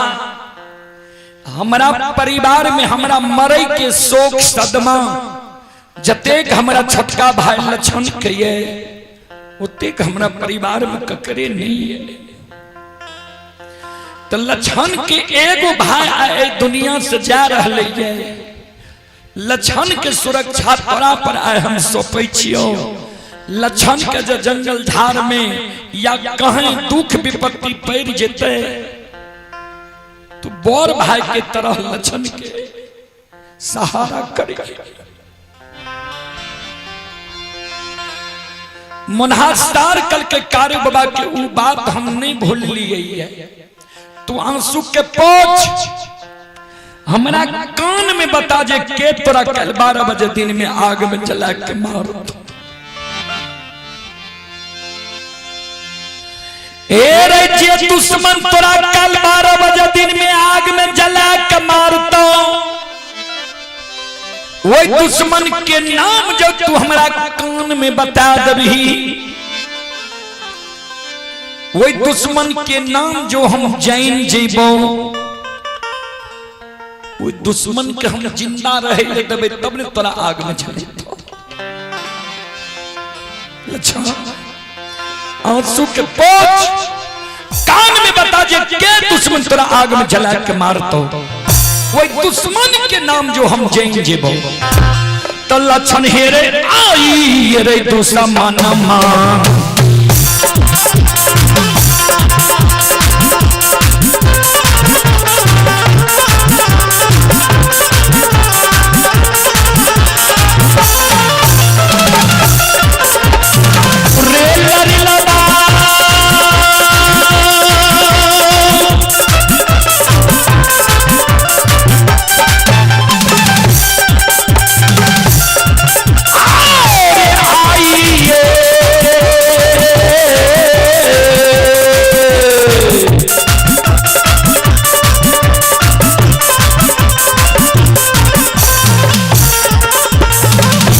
हमरा परिवार में हमरा मरे के शोक सदमा जतेक हमरा छोटका भाई लक्षण के ये ओतेक हमरा परिवार में ककरे नहीं है। तो लक्षण के एगो भाई आए दुनिया से जा रहे है, लक्षण के सुरक्षा तोरा पर आए हम सौंपै छियौ। लक्षण के जे जंगल झाड़ में या कहीं दुख विपत्ति पड़ जेते तो बड़ भाई के तरह लक्षण के सहारा करे। मनहासार कल के कारू बाबा के ऊ बात हम नहीं भूल लिए है। तू आंसू के पोछ हमरा कान में बता जे के तोरा कल 12 बजे दिन में आग में जला के मार। ए रे जे दुश्मन तोरा कल 12 बजे दिन में आग में जला के मारतो, वही दुश्मन के नाम जो तू हमरा कान में बता दबही, वही दुश्मन के नाम जो हम जान जेबो, वही दुश्मन के हम जिंदा रहे ले देबे तब ने तोरा आग में जलेतो। लक्षण आंसू के पोछ कान में बता जे के दुश्मन तोरा आग में जला के मारतो, वही दुश्मन के नाम जो हम जान जेबो। तो लक्षण हेरे आई रे दुश्मन मां, रे लरी लबा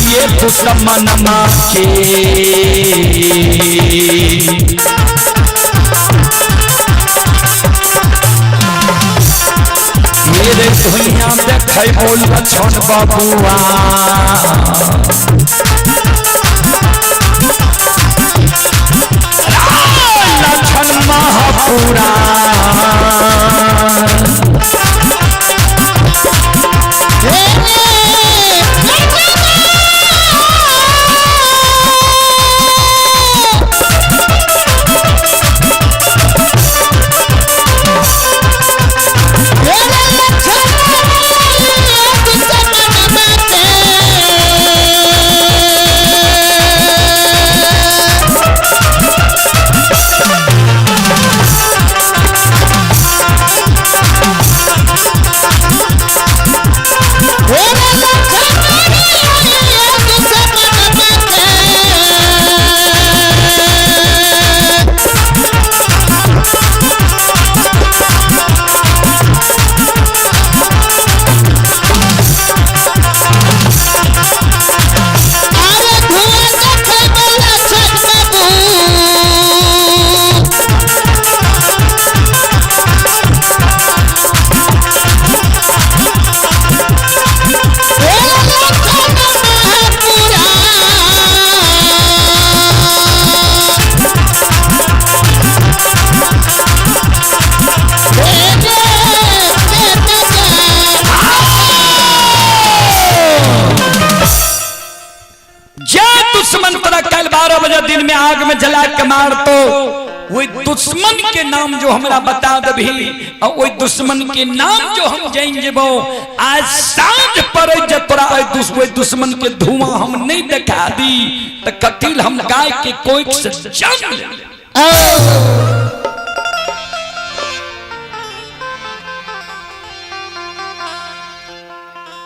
ये दुश्मन मां के मेरे दुनिया देखे बोल लक्षण बबुआ, लक्षण महापुराण। जे दुश्मन तोरा कल 12 बजे दिन में आग में जला के मार तो वही दुश्मन के नाम जो हमरा बता दबी और वही दुश्मन के नाम जो हम जान जेबो, आज साँझ पर जे तोरा वही दुश्मन के धुआं हम नहीं देखा दी त कतिल हम गाय के कोख से जन्म ले।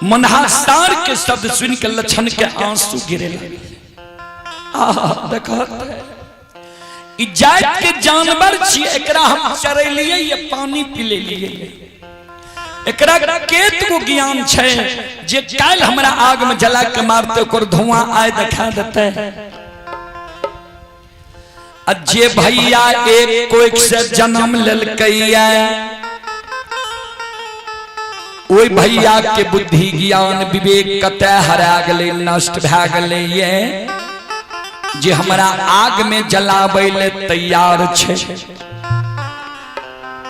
मनहासार के शब्द सुन के लक्षण के आंसू गिरे लगे। आह देखत ई जात के जानवर छी, एकरा हम चरेलिए या पानी पिलेलिए, एकरा केत गो ज्ञान छै जे काल्हि हमरा आग में जला के मारते ओकर धुआं आय देखा देते। आ जे भैया एक कोख से जन्म लेलकैया ओहि भैया के बुद्धि ज्ञान विवेक कतय हरा गेलै, नष्ट भए गेलै ये जे हमरा आग में जलाबै ले तैयार छै।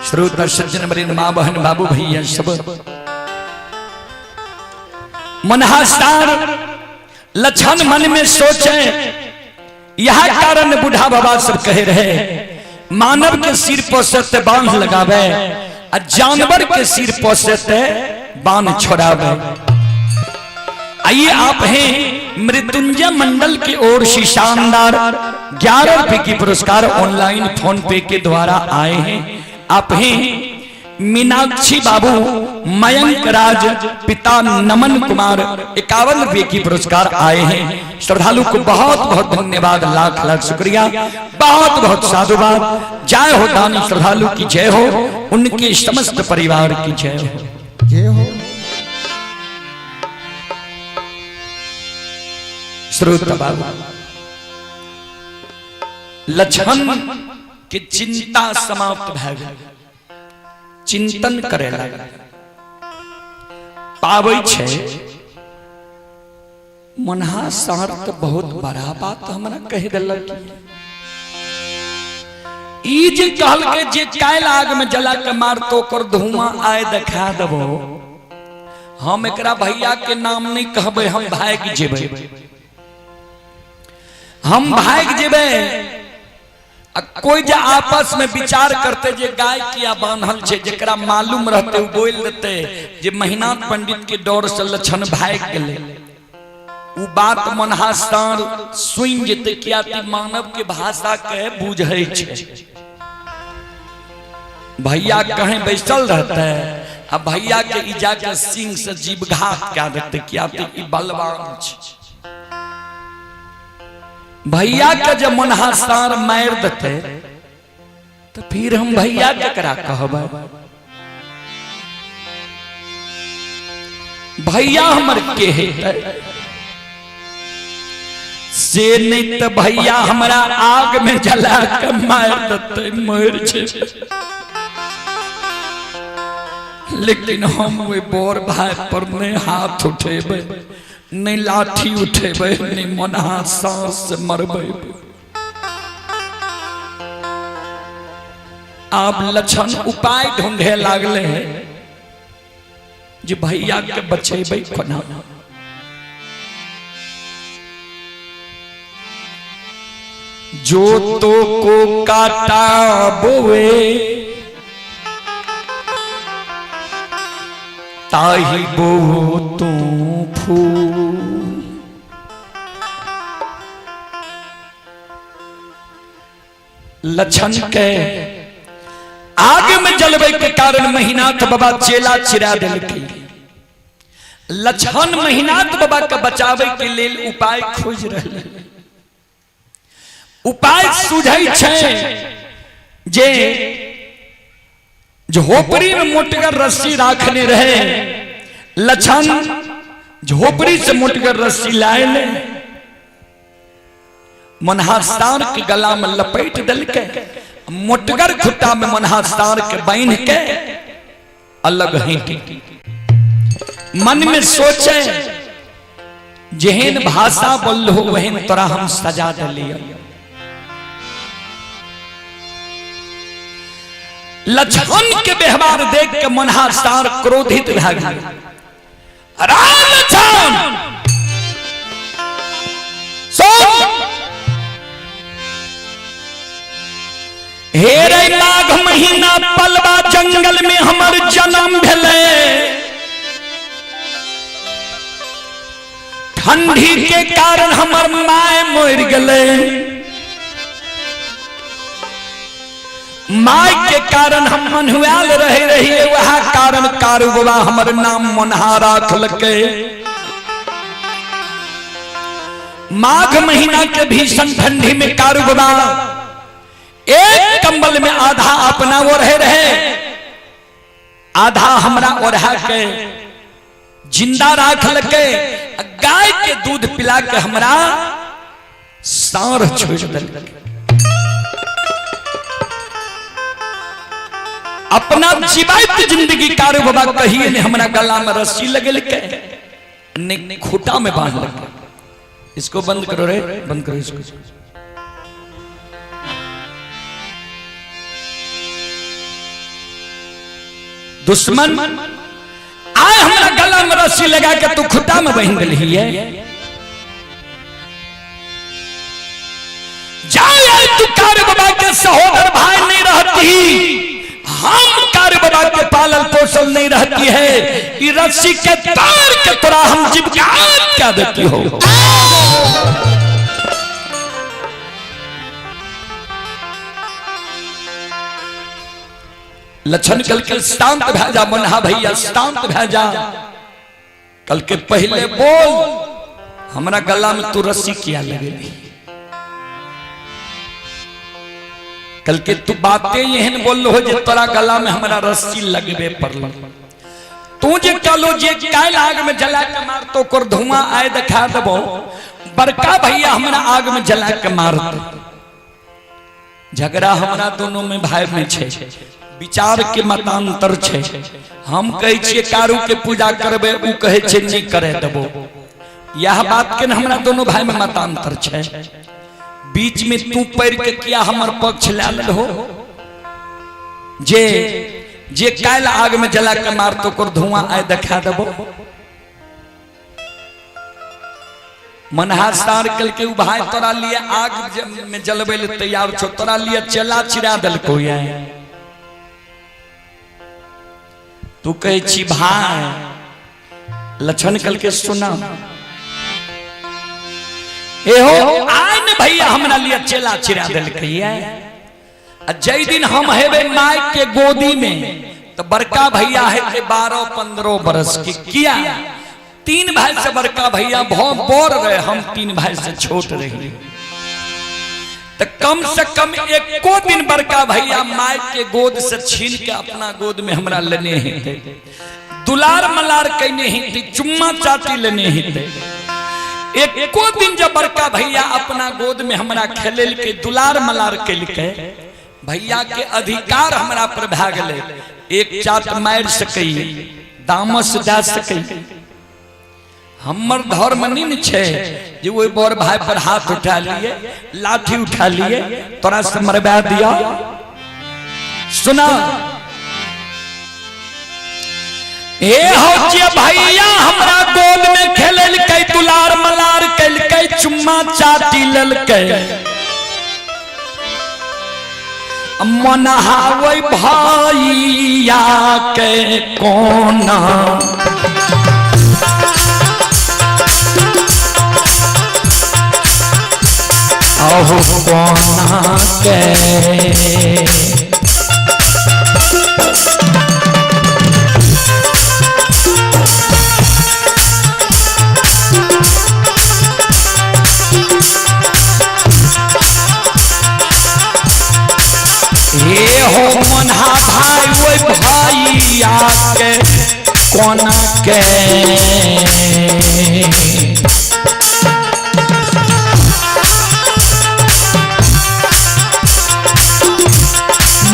श्रोता सज्जन वृंद माँ बहन बाबू भैया सब मनहासार लक्षण मन में सोचे, यह कारण बूढ़ा बाबा सब कहे रहे मानव के सिर पर से ते बांध लगावे आ जानवर के सिर पर से ते बांध छोड़ावे। आइए आप हैं मृत्युंजय मंडल की ओर से शानदार 11 रुपए की पुरस्कार ऑनलाइन फोन पे के द्वारा आए हैं। आप हैं मीनाक्षी बाबू मयंक राज पिता नमन कुमार 51 रुपए की पुरस्कार आए हैं। श्रद्धालु को बहुत बहुत धन्यवाद, लाख लाख शुक्रिया, बहुत बहुत साधुवाद। जय हो दानी श्रद्धालु की जय हो, उनके समस्त परिवार की जय हो। जय हो। श्रोता बाबू लक्षण के चिंता समाप्त भए गेल, चिंतन करे लगा पाबै छै मनहा सार तो बहुत बड़ा बात हमरा कहि देलक। ई जे कहलकै जे काल्हि आग में जला के मारतो ओकर धुआं आय देखा देबो, हम एकरा भैया के नाम नहीं कहबै, हम भागि जेबै, हम भागि जेबै। आ कोई जे आपस में विचार करते जे गाय किया बांधल छै, जेकरा मालूम रहते उ बोल देते जे महिनाथ पंडित के डर से लक्षण भागि गेलै। उ बात मनहासार सुनि जेतै, किया कि मानव के भाषा के बुझै छै। भैया कहीं बैसल रहते आ भैया के ई जाके सिंह से जीवघात कए देते, किया कि ई बलवान छै। भैया के जब मनहासार मारि देते तो फिर हम भैया केकरा कहबै, भैया हमर के हेतै से नहीं तो भैया हमरा आग में जला के मारि देते, मरि जेबै। लेकिन हम ओहि बड़ भाई पर नहीं हाथ उठेबै, नहीं लाठी उठेबै, नहीं मनहा सांस से मरबै। आब लक्षण उपाय ढूंढे लागले है जे भैया के बचेबै कोना। जो तो को काटा बोवे ताही बो तू फूल। लक्षण के आग में जलवे के कारण महिनाथ बाबा चेला चिरा दिलकै। लक्षण महिनाथ बाबा के बचावे के लेल उपाय खोज रहले। उपाय सुझै छै जे झोपड़ी में मोटगर रस्सी राखने रहे। लक्षण झोपड़ी से मोटगर रस्सी लाए ले मनहा सार के गला में लपेट दिलकै, मोटगर खुट्टा में मनहा सार के बांध के अलग हटि। मन में सोचे जेहन भाषा बोलहो वहन तोरा हम सजा दिलिय। लक्ष्मण के व्यवहार देख के मनहा सार क्रोधित भए गेल। अरे लक्ष्मण सुन, हे रे माघ महीना पलवा जंगल में हमर जन्म भेलै। ठंडी के कारण हमर my मर गेलै। My के कारण हम मन्हुआल रहे रहिए, वह कारण कारू बाबा हमर नाम मनहा राखलकै। माघ महीना के भीषण ठंडी में कारू बाबा एक कंबल में आधा अपना वो रहे रहे, आधा हमरा ओढ़ा के जिंदा राखलकै। गाय के दूध पिला के हमरा साँढ़ छोड़ देलकै। अपना जीवैत जिंदगी कारू बाबा कहिए ने हमरा गला में रस्सी लगेलकै ने खूटा में बांधलकै। इसको बंद करो रे, बंद करो इसको। दुश्मन आए हमरा गला में रस्सी लगा के तू खुटा में बहन दिलही है। जाए तू कार बाबा के सहोदर भाई नहीं रहती, हम कार बाबा के पालल पोषल नहीं रहती है। ये रस्सी के तार के तोरा हम जीविका क्या देती हो। लक्षण कल के शांत भै जा मनहा भैया, शांत भै जा। कल के पहले बोल हमरा गला में तू रस्सी किया लगेली। कल के तू बातें एहन बोल हो जे तोरा गला में हमरा रस्सी लगबे पड़ल। तू जे कहलो जे काल्हि आग में जला के मारतो ओकर धुआं आय देखा देबो, बड़का भैया हमरा आग में जला के मारतो। झगड़ा हमरा दोनों में भाई में छै, विचार के मतांतर छै। हम कहै छियै कारू के पूजा करबै, उ कहै छै नहीं करे देबो। यह बात के हमरा दोनों भाई में मतांतर छै। बीच में तू पढ़ के किया हमर पक्ष लै लेलहो जे जे काल्हि आग में जला के मारतो ओकर धुआं आय देखा देबो। मनहा सार कलके उ भाई तोरा लिए आग में जलबै ले तैयार छो, तोरा लिए चेला चिरा देलको ये। तू कहै छी भाई लक्षण कलके सुना एहो आय ने भैया हमरा लिए चेला चिरा देलकै ये। आ जै दिन हम हेबै my के गोदी में तो बड़का भैया हेतै 12-15 बरस के। किया 3 भाई से बड़का भैया बड़ रहे, हम 3 भाई से छोट रही। तो कम से कम एको दिन बड़का भैया my के गोद से छीन के अपना गोद में हमरा लेने हेतै, दुलार मलार कैने हेतै, चुम्मा चाटी लेने हेतै। एको दिन जब बड़का भैया अपना गोद में हमरा खेलेलकै, दुलार मलार केलकै, भैया के अधिकार हमरा पर भए गेलै। एक चाट मारि सकै, दामस दए सकै। हमर धर्म नहीं ने छै जे ओहि बड़ भाई पर हाथ उठा लिए, लाठी उठा लिए, तोरा से मरबा दिया। सुना ए हो जे भैया हमरा गोद में खेललकै, दुलार मलार कैलकै, चुम्मा चाटी लेलकै, मनहावै भैया के कोना। अहो कोना के हे हो मनहा भाई ओय भैया के कोना के।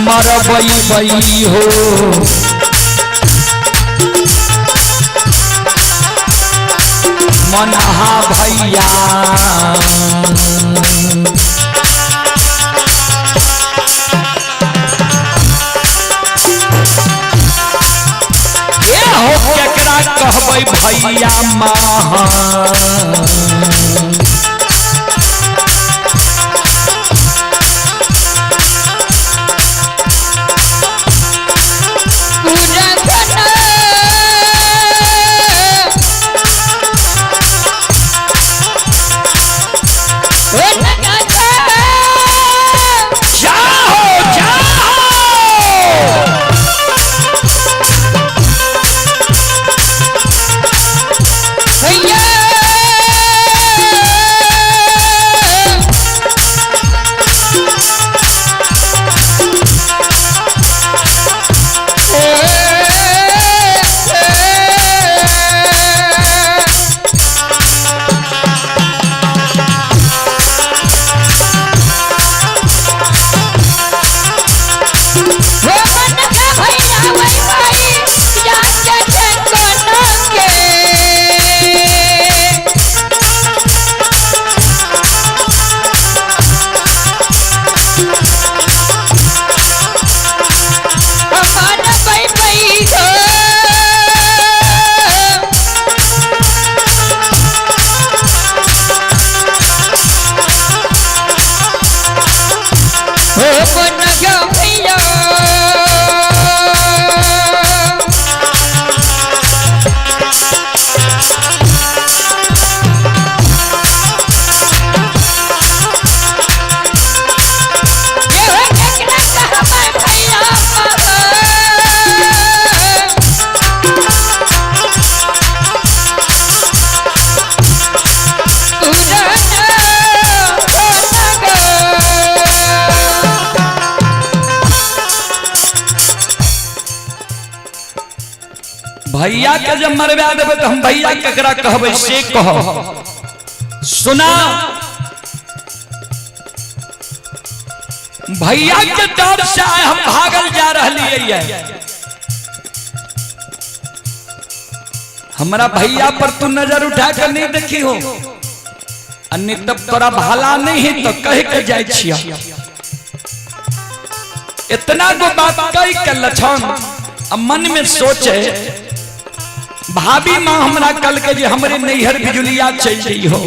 मरबई बई हो मनहा भैया। ए हो केकरा कहबै भैया महा। पूरा घना ओ नगा जाओ जाओ। भैया हो मन का भैया वही भाई जाके कोना के। हमारा भाई भाई हो हो मन का भैया। ये हो केकरा कहबै भैया भैया के जब मरवा देबै तो हम भैया केकरा कहबै से कह। सुना भैया के डर से आइ हम भागल जा रहलियै। हमरा भैया पर तू नजर उठा के नहीं देखी हो, अन्य तब तोरा भला नहीं है तो कह के जाय छिया। इतना गो बात कह के लक्षण अब मन में सोचे भाभी माँ हमरा कल के जे हमरे नैहर बिजुलिया चल गई हो।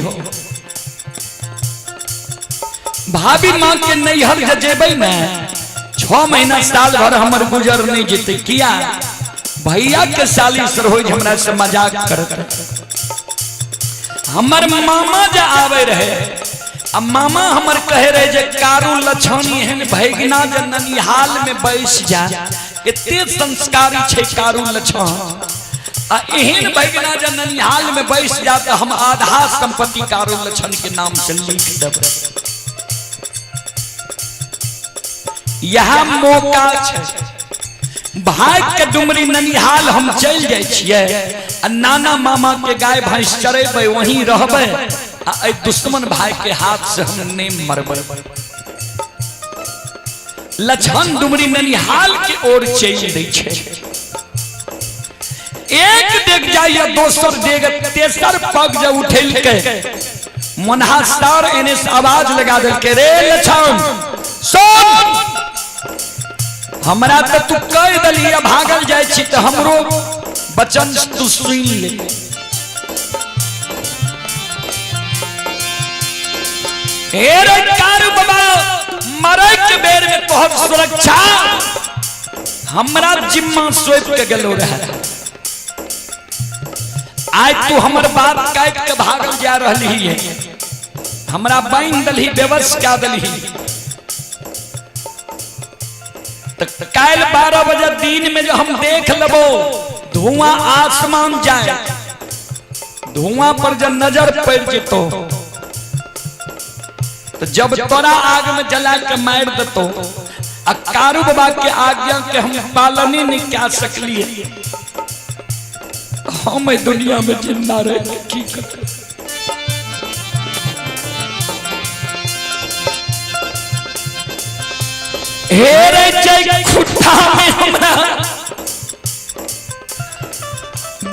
भाभी माँ के नैहर जे जेबै ने 6 महीना साल भर हमर गुजर नहीं जेतै। किया भैया के साली सरोज हमरा से मजाक करत। हमर मामा जे आवे रहे अब मामा हमर कहे रहे जे कारू लछन एहन भैगना जे ननिहाल में बैस जा, एते संस्कारी छै कारू लछन, आ एहन भैगना जे ननिहाल में बैस जा त हम आधा संपत्ति कारू लछन के नाम से लिख देबै। यह मौका छै भाग के डुमरी ननिहाल हम चल जाय छियै आ नाना मामा के गाय भैंस चरेबै, वहीं रहबै, आ एहि दुश्मन भाई के हाथ से हम नहीं मरबै। लछन डुमरी ननिहाल के ओर चल दै छै। एक देख जाइए दोसर देख तेसर पग जब उठेलकै मनहा सार एने से आवाज लगा देलकै, रे लछन सुन, हमरा तो तू कह दली भागल जाय छी तो हमरो वचन तू सुन ले। हे रे कारू बाबा, मरे के बेर में तोहर सुरक्षा हमरा जिम्मा सौंप के गेलो रहे। आज तू हमर बात काट के भागल जा रही है, हमरा बांध दलही, बेबस क्या दलही। तो काल 12 बजे दिन में जो हम देख लेबो धुआं आसमान जाए, धुआं पर जब नजर पड़ जेतो तो जब तोरा आग में जला के मार देतो आ कारू बाबा के आज्ञा के हम पालन ही नहीं कर सकलिए, हम दुनिया में जिंदा रह के की करब? हे रे जय खुट्टा में हमरा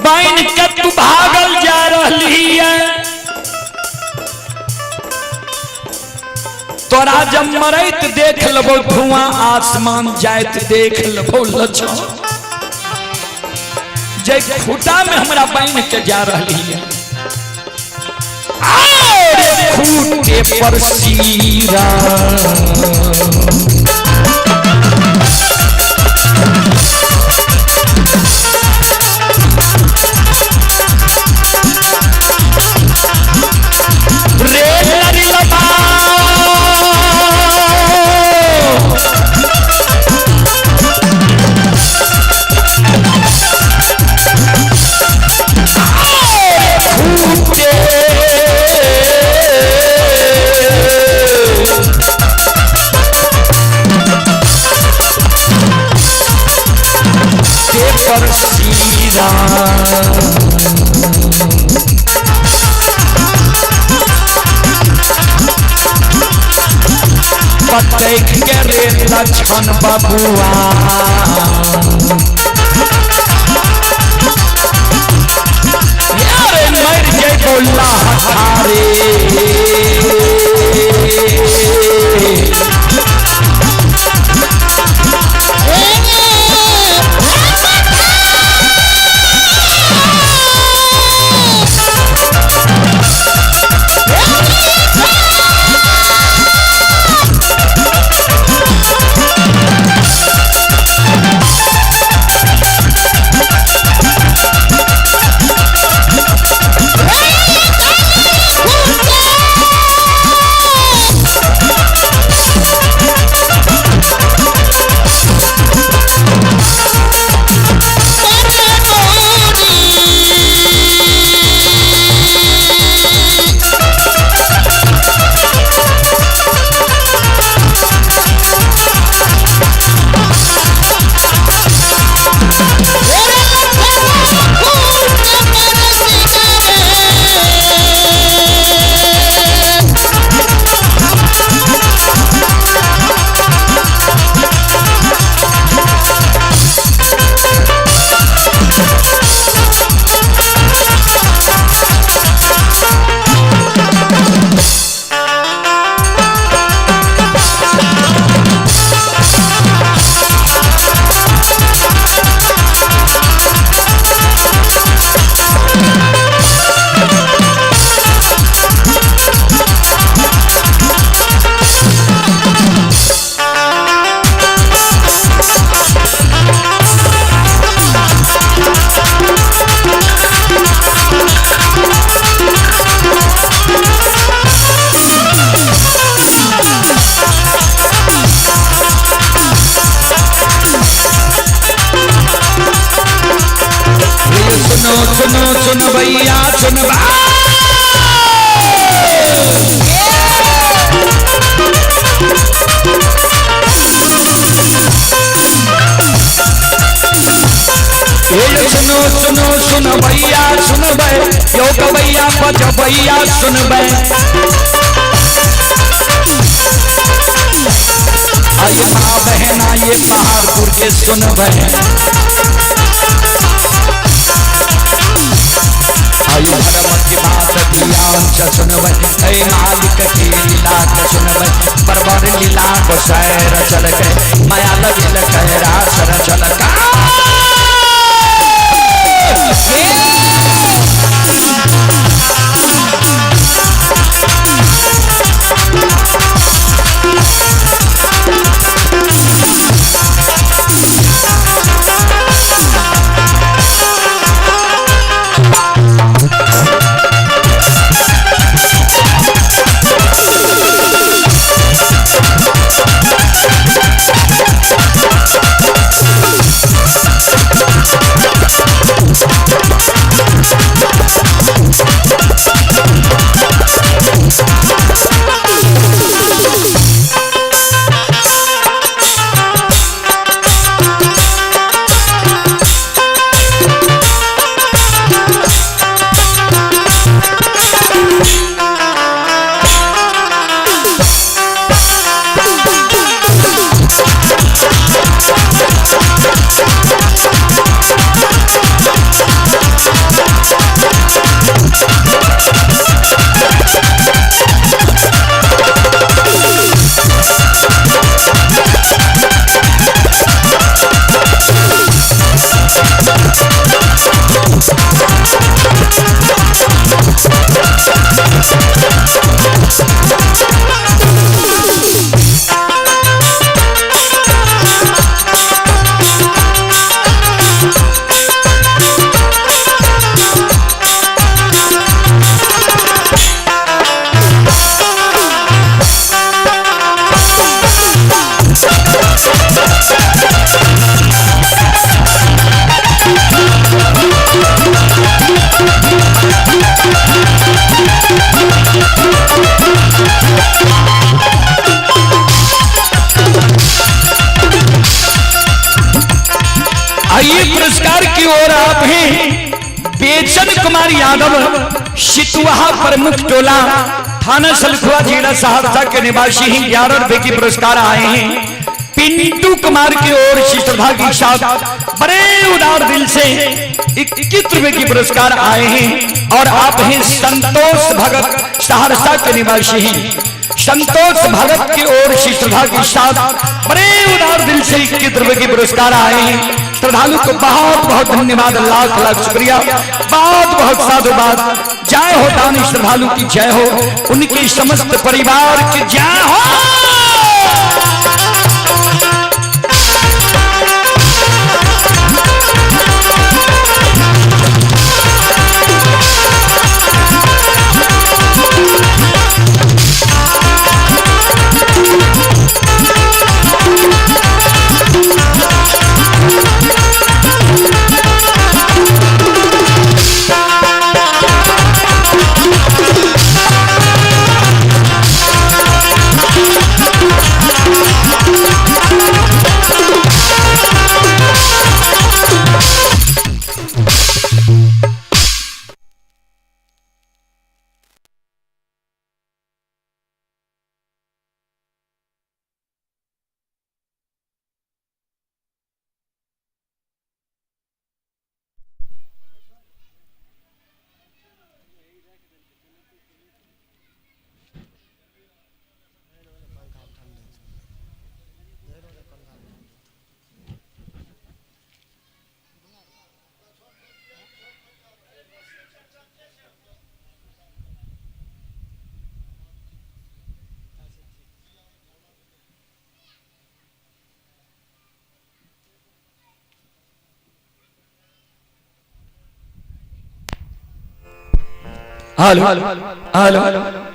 बाइन के तू भागल जा रही है, तोरा जब मरैत देख लेबो धुआं आसमान जाइत देख लेबो लछो जय खुटा में हमरा बाइन के जा रही है। खूटे पर सीरा रे नरिलबा खूटे पर सीरा पतैक के रे लक्षण बबुआ यारे मर जइबो लहठारे। सुनो सुनो सुन भैया सुन सुनो सुनो सुन भैया सुन बे यो गवैया बज भैया सुन बे। आये माँ बहना ये पहाड़पुर के सुन बे। आयु धर्म की बात ध्यान से सुनबै, ऐ मालिक के लीला के सुनबै। बरबर लीला गोसाई रचलकै, माया लगिल कैरास रचलकै। आइए पुरस्कार की ओर आप हैं बेचन कुमार यादव, सितुहा प्रमुख टोला, थाना सलखुआ, जिला सहरसा के निवासी हैं। 11 रुपए की पुरस्कार आए हैं। पिंटू कुमार की ओर से श्रद्धा के साथ बड़े उदार दिल से 21 रुपए की पुरस्कार आए हैं। और आप हैं संतोष भगत, सहरसा के निवासी हैं। संतोष भगत की ओर से श्रद्धा के साथ बड़े उदार दिल से 21 रुपए की पुरस्कार आए हैं। श्रद्धालु को बहुत बहुत धन्यवाद, लाख लाख शुक्रिया, बहुत बहुत साधुवाद। जय हो दानी श्रद्धालु की जय हो, उनके समस्त परिवार की जय हो। Hello hello.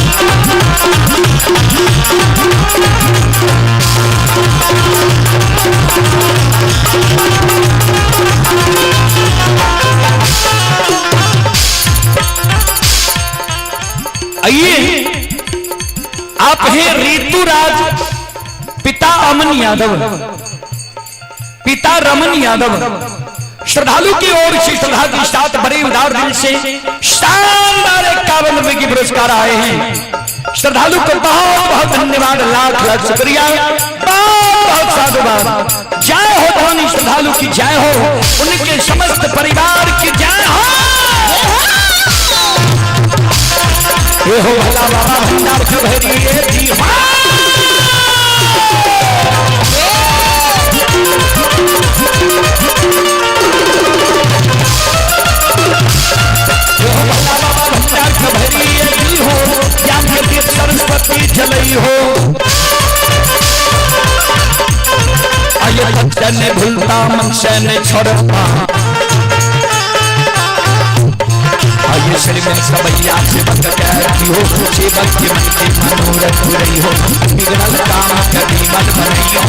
Thank आइए आप हैं ऋतुराज, पिता अमन यादव, पिता रमन यादव। श्रद्धालु की ओर से श्रद्धा के साथ बड़े उदार दिल से शानदार 51 रुपए की पुरस्कार आए हैं। श्रद्धालु को बहुत बहुत धन्यवाद, लाख लाख शुक्रिया, बहुत बहुत साधुवाद। जय हो धनी श्रद्धालु की जय हो, उनके समस्त परिवार की जय हो। ये हो भला बाबा भंडार भरिए जी। हो ज्ञान के दीप सरस्वती जलई हो। आये बच्चा ने भूलता मन से ने छोड़ता। आये श्री में सबैया सेवक कहती हो, सेवक के मन के मनोरथ रही हो, बिगड़ल काम कभी मन बनई हो।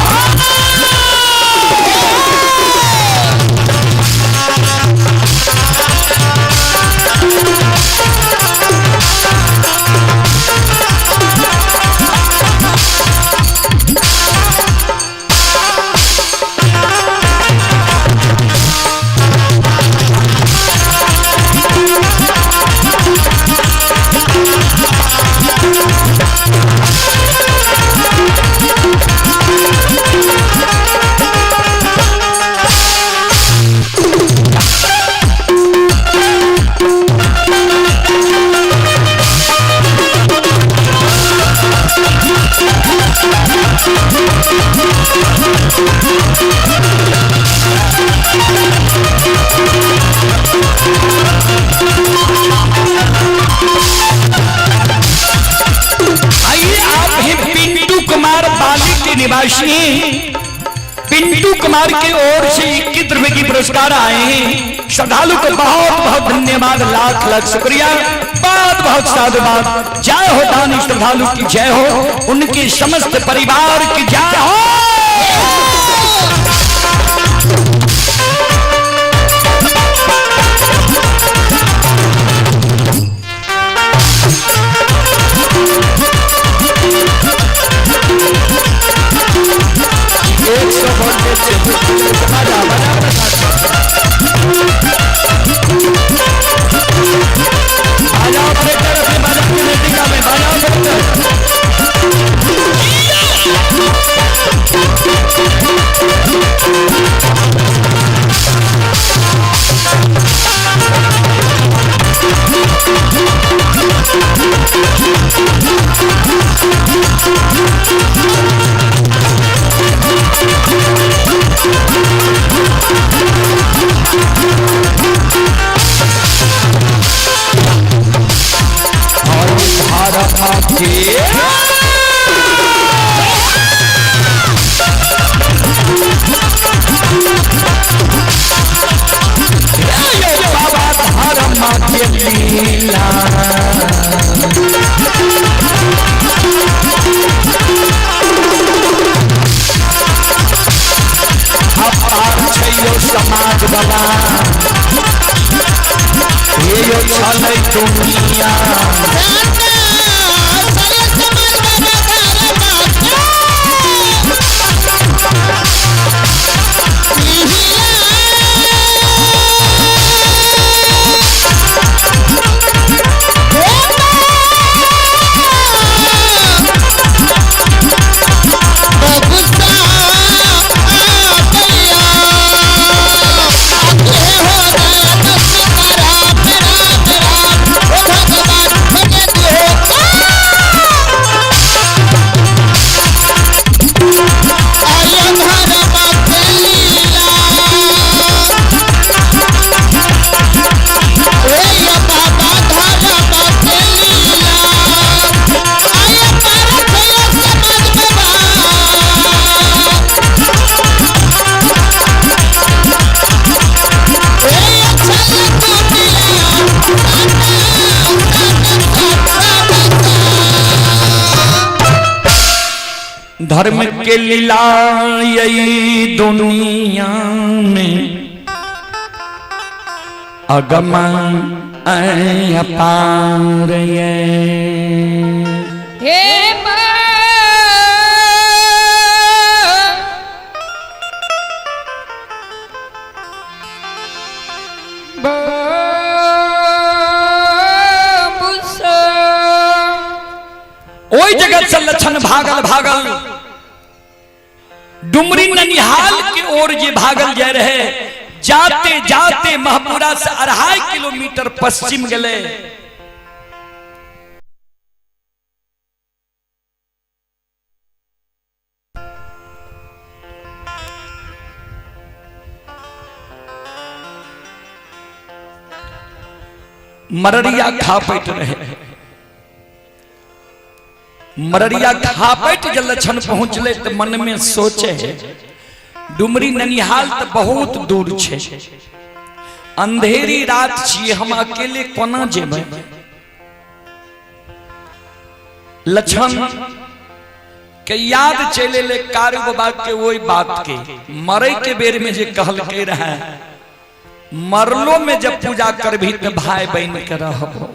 आइए आप हैं पिंटू कुमार बाली के निवासी हैं। पिंटू कुमार की ओर से 21 रुपए की पुरस्कार आए हैं। श्रद्धालु को बहुत बहुत धन्यवाद, लाख लाख शुक्रिया, बहुत बहुत साधुवाद। जय हो दानी श्रद्धालु की जय हो, उनके समस्त परिवार की जय हो। एक सौ बजा बजा बजा ऑपरेटर अपने बाजा की बेटिका में बजा ऑपरेटर। और भारत के बाबा धर्म के लीला अपार छैयो समाज बाबा, ये यो छलै दुनिया। धर्म के लीला यही दुनिया में अगम अपार ये। ओहि जगह से लक्षण भागल भागल डुमरी ननिहाल के ओर जे भागल जाय रहे, जाते जाते महपुरा से 2.5 किलोमीटर पश्चिम गले। मररिया खापैत रहे, मररिया खापैत जब लक्षण पहुंचले तो मन में सोचे, डुमरी ननिहाल तो बहुत दूर छे, अंधेरी रात छिए, हम अकेले कोना जेबै। लक्षण के याद चले ले कारू बाबा के वही बात के, मरे के बेर में जे कहलके रहे, मरलो में जब पूजा करबी तो भाई बहन के रहबो।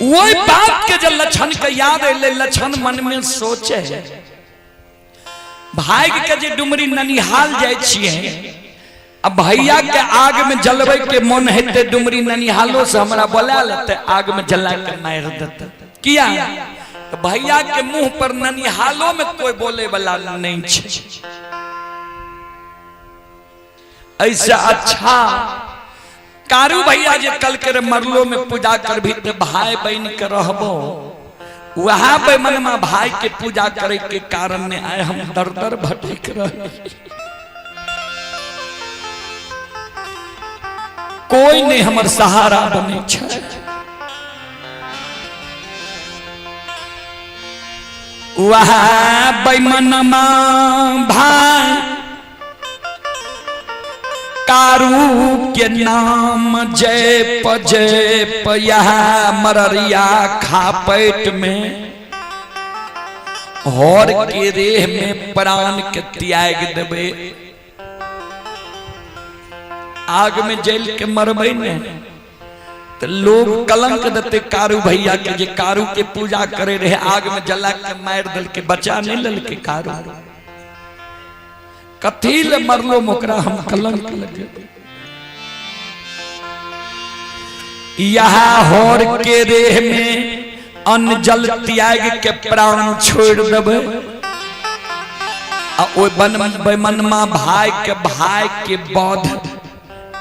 वही बात के जब लक्षण के याद अले, लक्षण मन में सोचे, भाग के जे डुमरी ननिहाल जाय छिए, अब भैया के आग में जलवे के मन हेते, डुमरी ननिहालो से हमरा बोला लेते, आग में जला के मार देते। किया तो भैया के मुंह पर ननिहालो में कोई बोले वाला नहीं छे। ऐसा अच्छा कारू भैया जे कल के मरलो में पूजा करभी तो भाई बहन के रहबो, वहां पे मन में भाई के पूजा करे के कारण ने आए हम दर दर भटक रहे, कोई नहीं हमर सहारा बने छे। वहाँ बेमनमा भाई कारू के नाम जय जय यहाँ मररिया खापेट में हर के रेह में प्राण के त्याग देबे, आग में जल के मरबे ने तो लोग कलंक देते कारू भैया के, जे कारू के पूजा करे रहे आग में जला के मार दल के बचा नहीं लल के कारू, कथी ले मरलो मोकरा हम कलंक लगे। यहाँ होर के रेह में अन्न जल त्याग के प्राण छोड़ देबे, आ ओय बेमनमा भाई के बध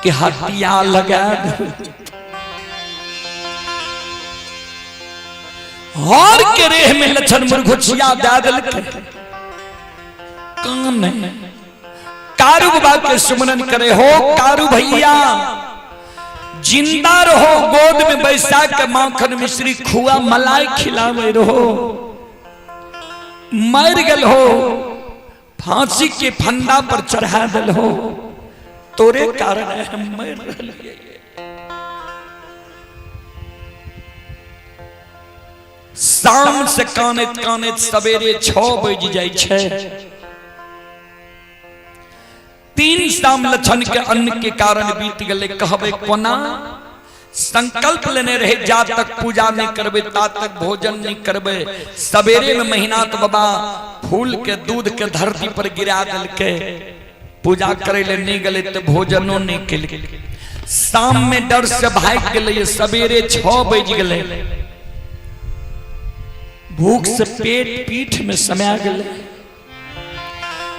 के हत्या लगा देबे। हर के रेह में लक्षण मुरघुचिया दे देलकै। कान कारू बाबा के सुमरन करे हो कारू भैया, जिंदा रहो, गोद में बैसा के माखन मिश्री खुआ मलाई खिलावे रहो, मर गल हो फांसी के फंदा पर चढ़ा दल हो, तोरे कारण हम मर रहिए। शाम से कानैत कानैत सवेरे 6 बज जाय छै। 3 शाम लक्षण के अन्न के कारण बीत गए। कहबे कोना संकल्प लेने रहे, जा तक पूजा नहीं करबे ता तक भोजन नहीं करबे। सवेरे में महीनाथ बाबा फूल के दूध के धरती पर गिरा दिलके, पूजा करे ले नहीं गले तो भोजनो नहीं केलके। शाम में डर से भाग गए, सवेरे 6 बज गए, भूख से पेट पीठ में समा गए,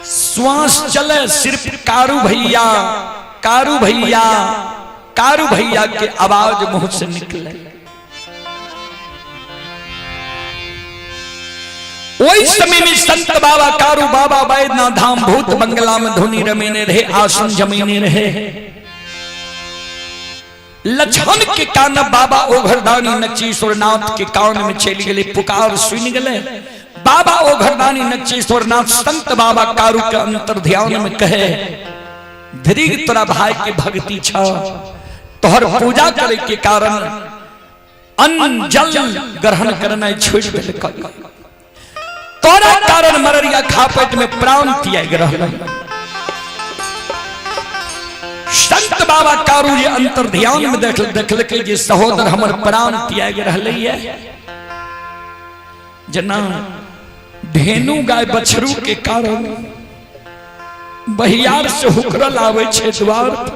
श्वास चले सिर्फ कारू भैया कारू भैया कारू भैया के आवाज मुंह से निकले। वही समय में संत बाबा कारू बाबा बैद्यनाथ धाम भूत बंगला में धुनी रमेने रहे, आसन जमीने रहे। लक्षण के कान बाबा ओघरदानी नचीश्वरनाथ के कान में चली गए, पुकार सुन गए। बाबा ओघरदानी नचीश्वरनाथ संत बाबा कारू के अंतर ध्यान में कहे, धीरे तोरा भाई के भक्ति छ, तोहर पूजा करे के कारण अन्न जल ग्रहण करना छोड़ देलक, तोरा कारण मररिया खापट में प्राण त्याग रहल। संत बाबा कारू जे अंतर ध्यान में देखलकै जे सहोदर हमर प्राण त्याग रहलै है, जना धेनु गाय बछरू के कारण बहियार से हुकरल आवे छे द्वार पर।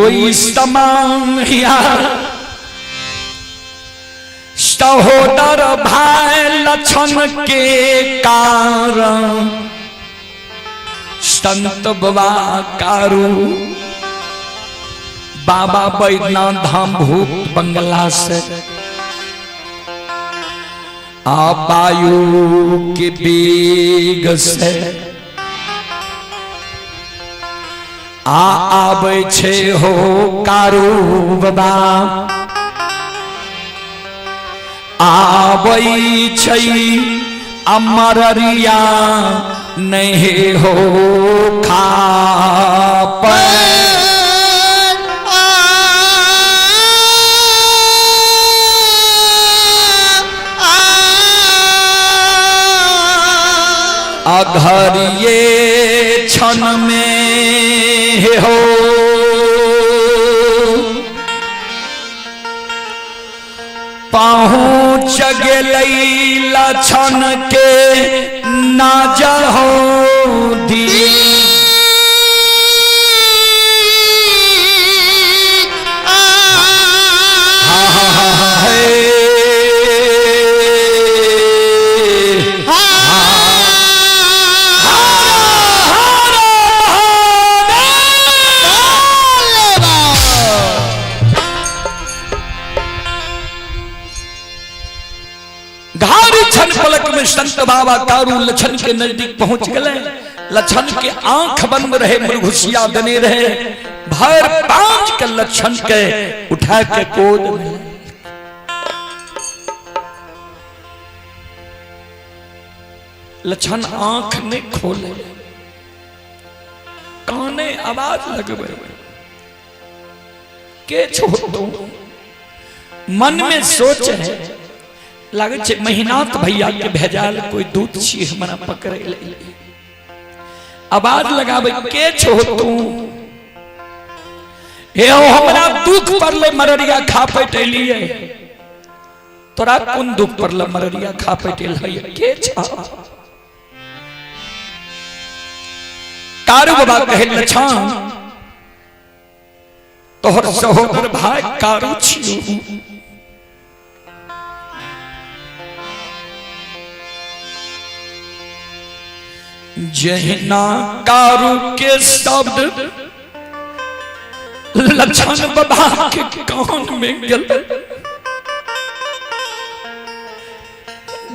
ओई समान यार सहोदर भाई लक्षण के कारण संत बाबा कारू बाबा बैद्यनाथ धाम भूत बंगला से आ वायु के वेग से आ आबै छै हो कारू बाबा आबै छै अमरिया नहीं हो खा अघरिये क्षण में हो पहुँच गेलै लक्षण के नाजर हो दी। घारी क्षण पलक में संत बाबा कारू लछन के नजदीक पहुंच गए। लछन के आंख बंद रहे, मृगुसिया देने रहे, भर पांच के लक्षण के उठा के गोद में लक्षण आंख नहीं खोले, काने आवाज लगबे के छोड़ दो। मन में सोच है लगे छे महिनाथ भैया के भेजाल कोई दूत छी हमरा पकड़े ले। आवाज लगाबे के छो तू, हे हो हमरा दुख पड़ले मररिया खा पेट एलिए, तोरा कोन दुख पड़ले मररिया खा पेट एलिए के छा। कारू बाबा कहे लछान तोहर सहोदर भाई कारू छियो। जहिना कारू के शब्द लक्षण बाबा के कान में गल,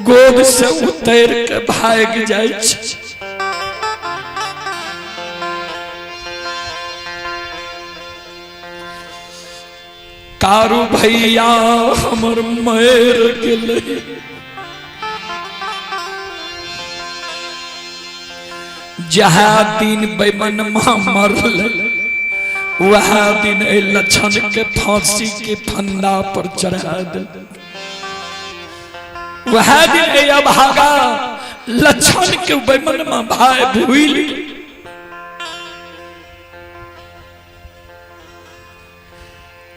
गोद से उतर के भाग जाय छै। कारू भैया हमर मर गेलै, जहाँ दिन बैमन माँ मरल वह दिन एहि लक्षण के फांसी के फंदा पर चढ़ा दिल, वह दिन एहि अभागा लक्षण के बैमन माँ भाई भूल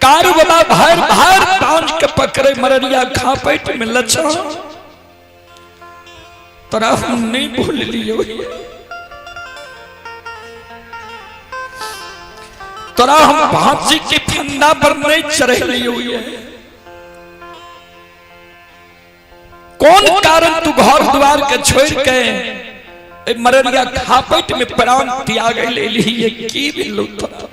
कारू बाबा भर भर पांच के पकड़े मररिया खापेट में लक्षण तोरा हम नहीं भूल लियो, तोरा हम फांसी के फंदा पर नहीं चढ़ लियो। कौन कारण तू घर द्वार के छोड़ के मररिया खापेट में प्राण त्याग ले लिए की भेलो तोरा।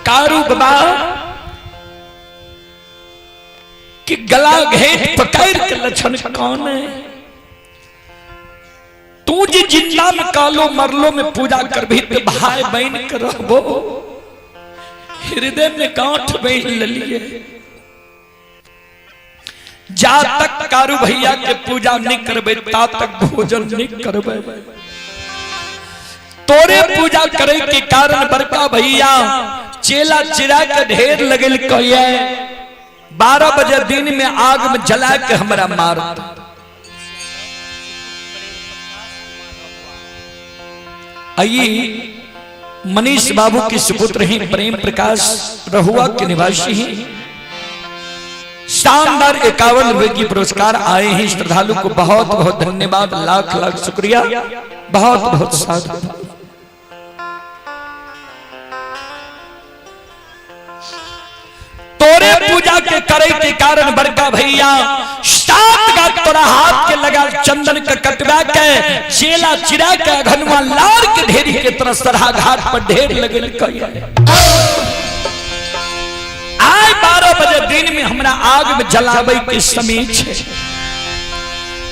कारू बाबा कि गला घेट पकड़ के लक्षण कौन है, तू जी जिंदा में कालो मरलो में पूजा कर भी तो भाई बहन कर रहबो, हृदय में गांठ बहन लिए। जा तक कारू भैया के पूजा नहीं करबे ता तक भोजन नहीं करबे। तोरे पूजा करे के कारण बड़का भैया चेला चिरा के ढेर लगल कहिए 12 बजे दिन में आग में जला के हमरा मार। आइए मनीष बाबू के सुपुत्र हैं प्रेम प्रकाश, रहुआ के निवासी हैं। शानदार 51 रुपए की पुरस्कार आए हैं। श्रद्धालु को बहुत बहुत धन्यवाद, लाख लाख शुक्रिया, बहुत बहुत साधुवाद। तोरे पूजा के करे के कारण बड़का भैया 7 गा तोरा हाथ के लगा चंदन के कटवा के चेला चिरा के घनुआ लार के ढेरी के तरह सरहा घाट पर ढेर लगल कई। आय 12 बजे दिन में हमरा आग में जलावे के समय छे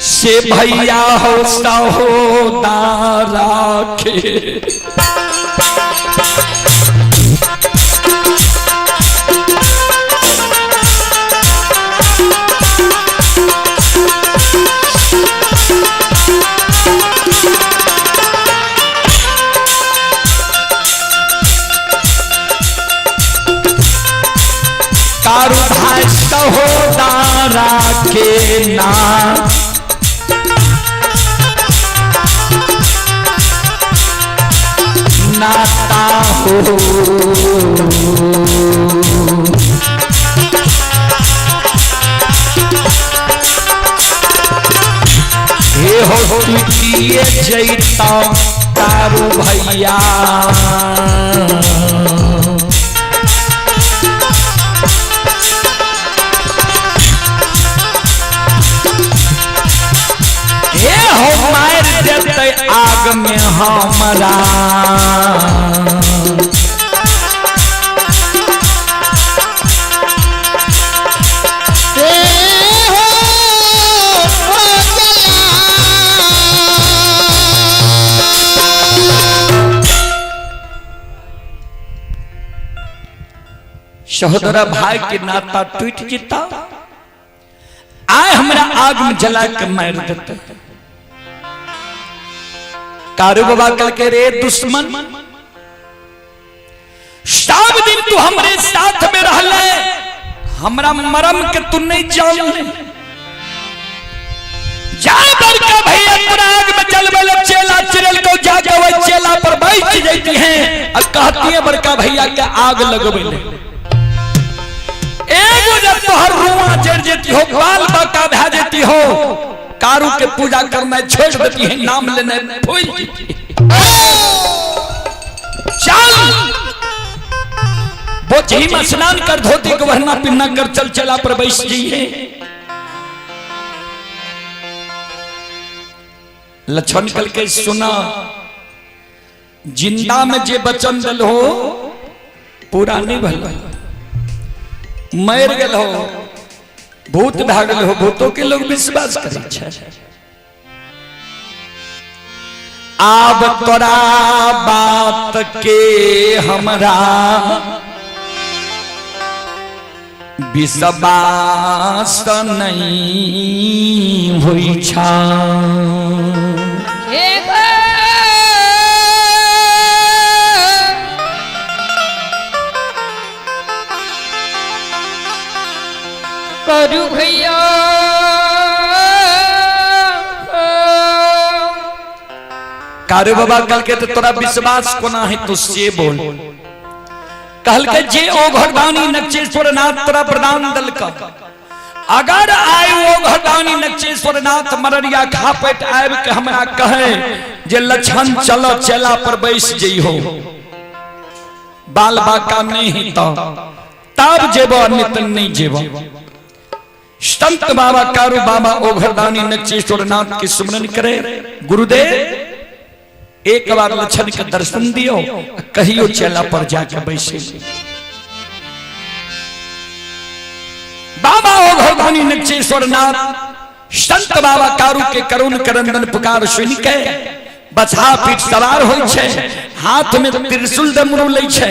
से भैया हो सहोदारा के कारू भाई सहोदारा के नाम नाता हो हे हो टूटिए जैता कारू भैया हे हो मार देते आग में हमरा सहोदरा भाई के नाता टूट जीता आय हमरा आग में जला के मार देते। कारू बाबा कल के रे दुश्मन सब दिन तू हमरे साथ में रहले, हमरा मरम के तू नहीं जान ले। जा बड़का भैया तोरा आग में जलबे चेला चिरल को जाके वही चेला पर बैठ जाती हैं और कहती है बड़का भैया के आग लगबे ले। एगो जब तोहर रुआ जड़ जेती हो, बाल बाका भा जेती हो, कारू के पूजा करना छोड़ देती है, नाम लेने भूल जेती है। चल बोझी में स्नान कर, धोती को वरना पिन्ना कर, चल चला पर बैठ जाइए। लक्षण कल के सुना जिंदा में जे बचन दल हो पूरा नहीं भल, मर गल हो भूत भागल हो, भूतों के लोग विश्वास करै छै। आब तोरा बात के हमरा विश्वास नहीं होई छा। करू भैया कारू बाबा कल के तो तोरा विश्वास कोना है तो से बोल। कहल के जे ओ घरदानी नक्षेश्वर नाथ तोरा प्रदान दल का, अगर आए ओ घरदानी नक्षेश्वर नाथ मररिया खापेट आब के हमरा कहे जे लक्षण चलो चेला पर बैस जइहो, बाल बाका नहीं तो तब जेबो नित नहीं जेबो। संत बाबा कारू बाबा ओ घरदानी नक्षेश्वर नाथ के सुमरन करे, गुरुदेव एक बार लक्षण के दर्शन दियो, कहियो चेला पर जाके बैसे। बाबा ओ घरदानी नक्षेश्वर नाथ संत बाबा कारू के करुण करंदन पुकार सुन के बछा पीठ सवार होई छे, हाथ में त्रिशूल डमरू लै छे,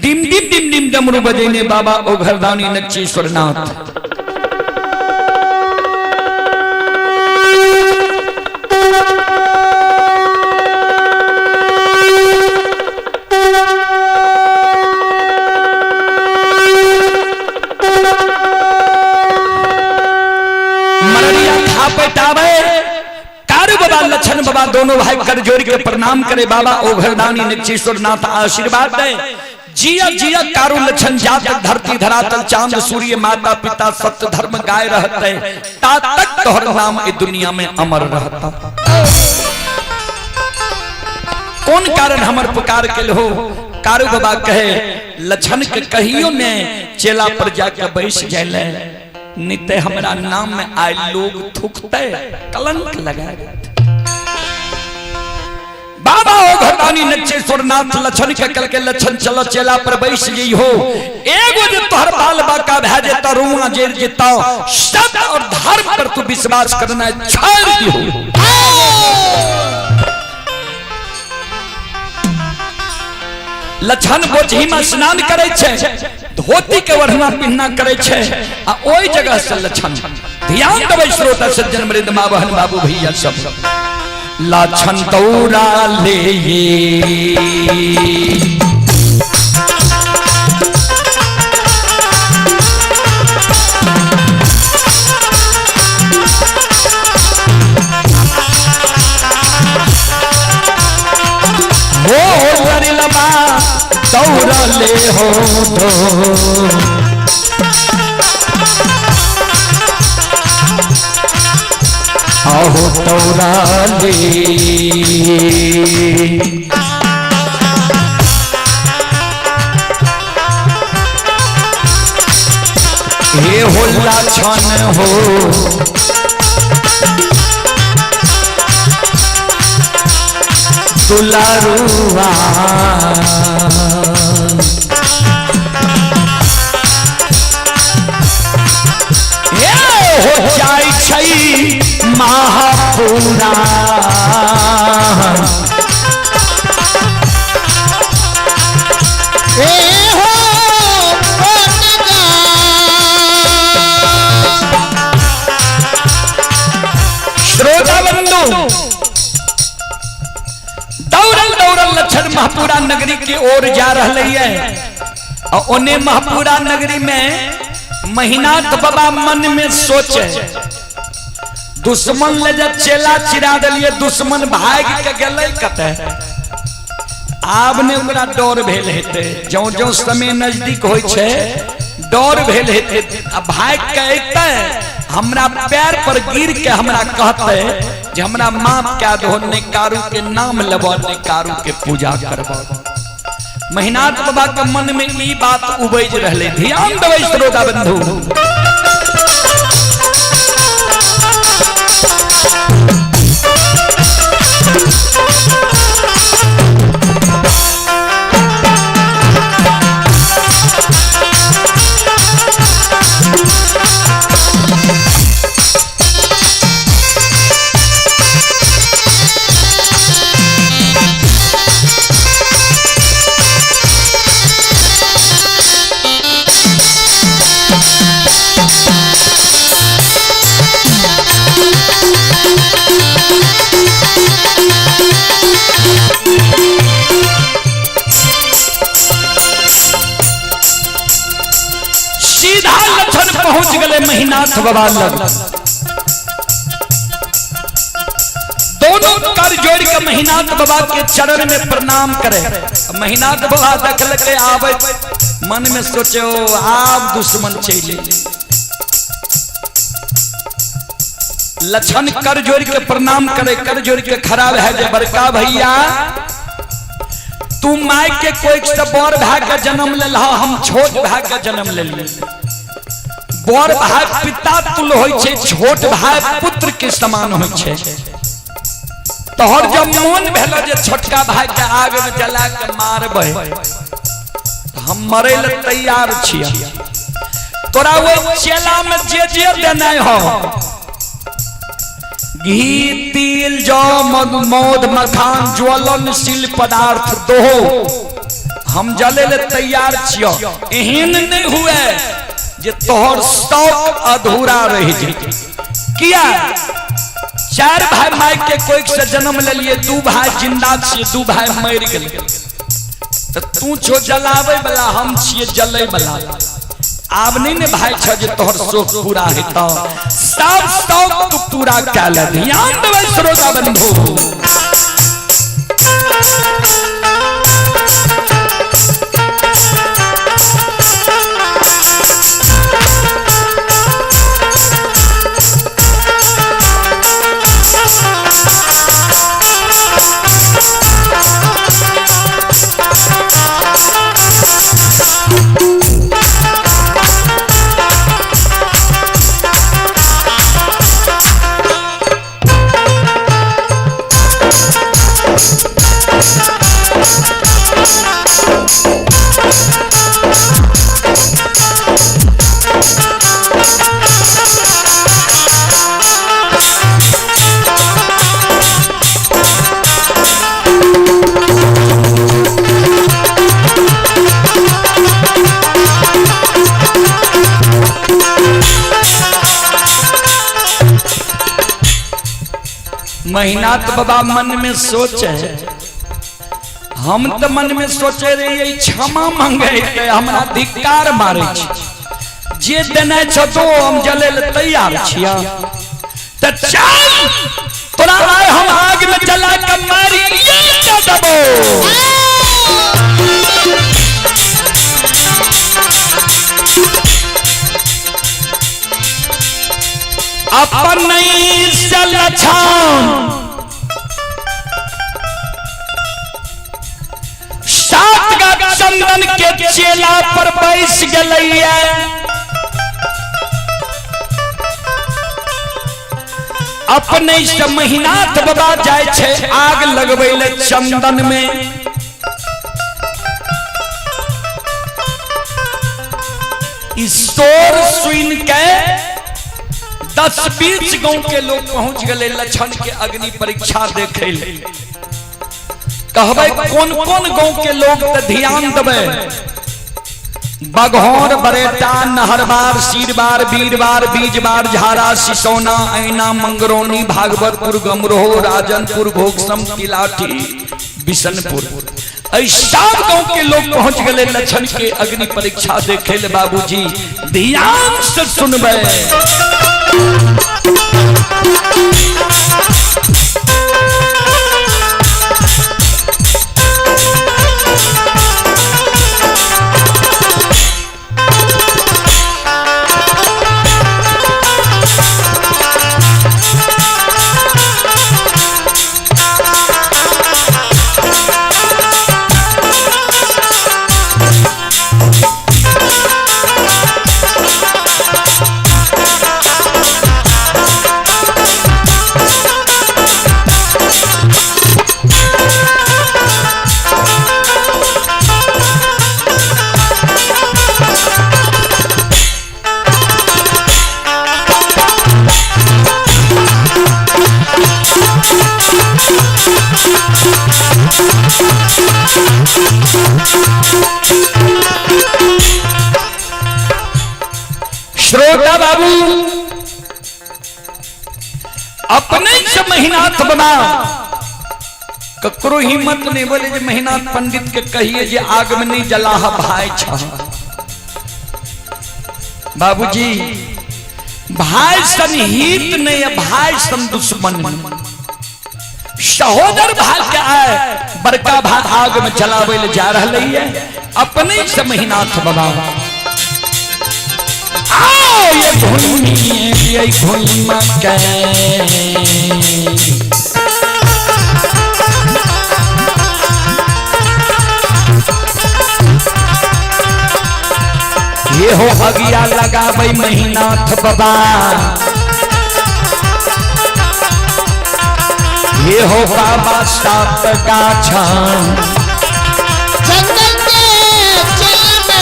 डिम डिम डिम डिम डमरू बजेने बाबा ओ घरदानी नक्षेश्वर नाथ। कारू बाबा लक्षण बाबा दोनों भाई कर जोड़ के प्रणाम करे, बाबा ओ घरदानी नक्षेश्वर नाथ आशीर्वाद दे। जिया जिया कारू लक्षण जात धरती धरातल चांद सूर्य माता पिता सत्य धर्म गाय रहते, ता तक तोहर नाम इस दुनिया में अमर रहता। कौन कारण हमर पुकार के हो? कारू बाबा कहे लछन के कहियो ने चेला पर जाके बैस जाए, नहीं ते हमरा नाम में आए लोग थूकते, कलंक लगा। बाबा ओ घरदानी नचेश्वर नाथ लछन के कल के लछन चलो चेला पर बैस गई हो, एगो जे तोहर बाल बाका भए जेता, रुआ जेर जेता, सत्य और धर्म पर तू विश्वास करना छोड़ दिहो। लछन बोझी में स्नान करे छे, धोती के ओढ़ना पिन्ना करे छे, आ ओई जगह से लछन ध्यान देबै श्रोता सज्जन मृद माँ बहन बाबू भैया सब, लछन दौड़ा ले हो लबा दौड़ा ले हो दो आहो दौड़ा ले। हे हो लछन हो दुलारुआ, हे हो जाय छै महापुरा। ए हो पटका। श्रोता बंधु, दौड़ल दौड़ल लक्षण महपुरा नगरी की ओर जा रहे है, और ओने महपुरा नगरी में महिनाथ बाबा मन में सोचे, दुश्मन ले जब चेला चिरा दिलिए, दुश्मन भाग के गेलै कतै, आब ने ओकरा डर भेल हेतै, ज्यों ज्यों समय नजदीक होइ छै डर भेल हेतै, आ भाग के अयतै हमरा पैर पर गिर के हमरा कहतै जे हमरा माफ कए दहो, नहि कारू के नाम लेबऽ, नहि कारू के पूजा करबऽ। महिनाथ बाबा के मन में ई बात उबैज रहलै। ध्यान देबै श्रोता बंधु, सीधा लक्षण पहुंच गए महिनाथ बाबा लग। दोनों कर जोड़ के महिनाथ बाबा के चरण में प्रणाम करे। महिनाथ बाबा देखल के आवे, मन में सोचे आब दुश्मन चले। लक्षण कर जोड़ के प्रणाम करे, कर जोड़ के खड़ा है जे बड़का भैया तू my के कोई से बड़ भाई का जन्म ले, हम छोट भाई का जन्म ले। बड़ भाई पिता तुल होय छे, छोट भाई पुत्र के समान होय छे। तोहर जब मन भेल जे छोटका भाई के आग में जला के मारबै, हम मरे ले तैयार छियै। तोरा ओहि चेला में जे जे देनाइ हो, घी तिल जौ मध मौध मखान ज्वलनशील पदार्थ दो, हम जले ले तैयार छियो। एहन नहीं हुए जे तोहर शौक अधूरा रह जाए। किया चार भाई my के कोई से जन्म ले लिए, दू भाई जिंदा छिए, दू भाई मर गेल, तो तू छो जलावे वाला, हम छिए जले वाला। आब नहीं ने भाई छ जे तोहर शौक पूरा हेतौ, सब शौक तू पूरा कए ले। ध्यान देबै श्रोता बंधु, महिनाथ बाबा मन में सोचे, हम तो मन में सोचे रहिए क्षमा मांगे ते हमरा धिक्कार मारे छी, जे देने छो तो हम जले ले तैयार छिया। त चल तोरा आइ हम आग में जला के मारी ये दबो। अपन नहीं से लछान सात गा चंदन के चेला पर बैस गलैया। अपने से महिनाथ बाबा जाय छे आग लगबै ले चंदन में। ई शोर सुन के 10-20 गांव के लोग पहुंच गए लक्षण के अग्नि परीक्षा देखे ले। कहबै कौन कौन गांव के लोग त ध्यान देबै। बघौर, बरेटा, नहरबार, सीरबार, बीरबार, बीजबार, झारा, सिसौना, ऐना, मंगरौनी, भागवतपुर, गमरोह, राजनपुर, घोगसम, तिलाठी, बिशनपुर, ऐ सब गांव के लोग पहुंच गए लक्षण के अग्नि परीक्षा देखे ले। बाबूजी ध्यान से सुनबै। श्रोता बाबू अपने से महिनाथ बना ककरो हिम्मत नहीं बोले जे महिनाथ पंडित के कहिए जे आग में नहीं जला भाई छ। बाबूजी भाई सन हित नहीं है, भाई सन दुश्मन। सहोदर भाई के आए बड़का भाई आग में जलावे ले जा रहा है। अपने से महिनाथ बाबा आओ ये भूमि ये भूमि के ये हो अगिया लगावे महिनाथ बाबा, ये हो बाबा सात गाछा चंदन के चेला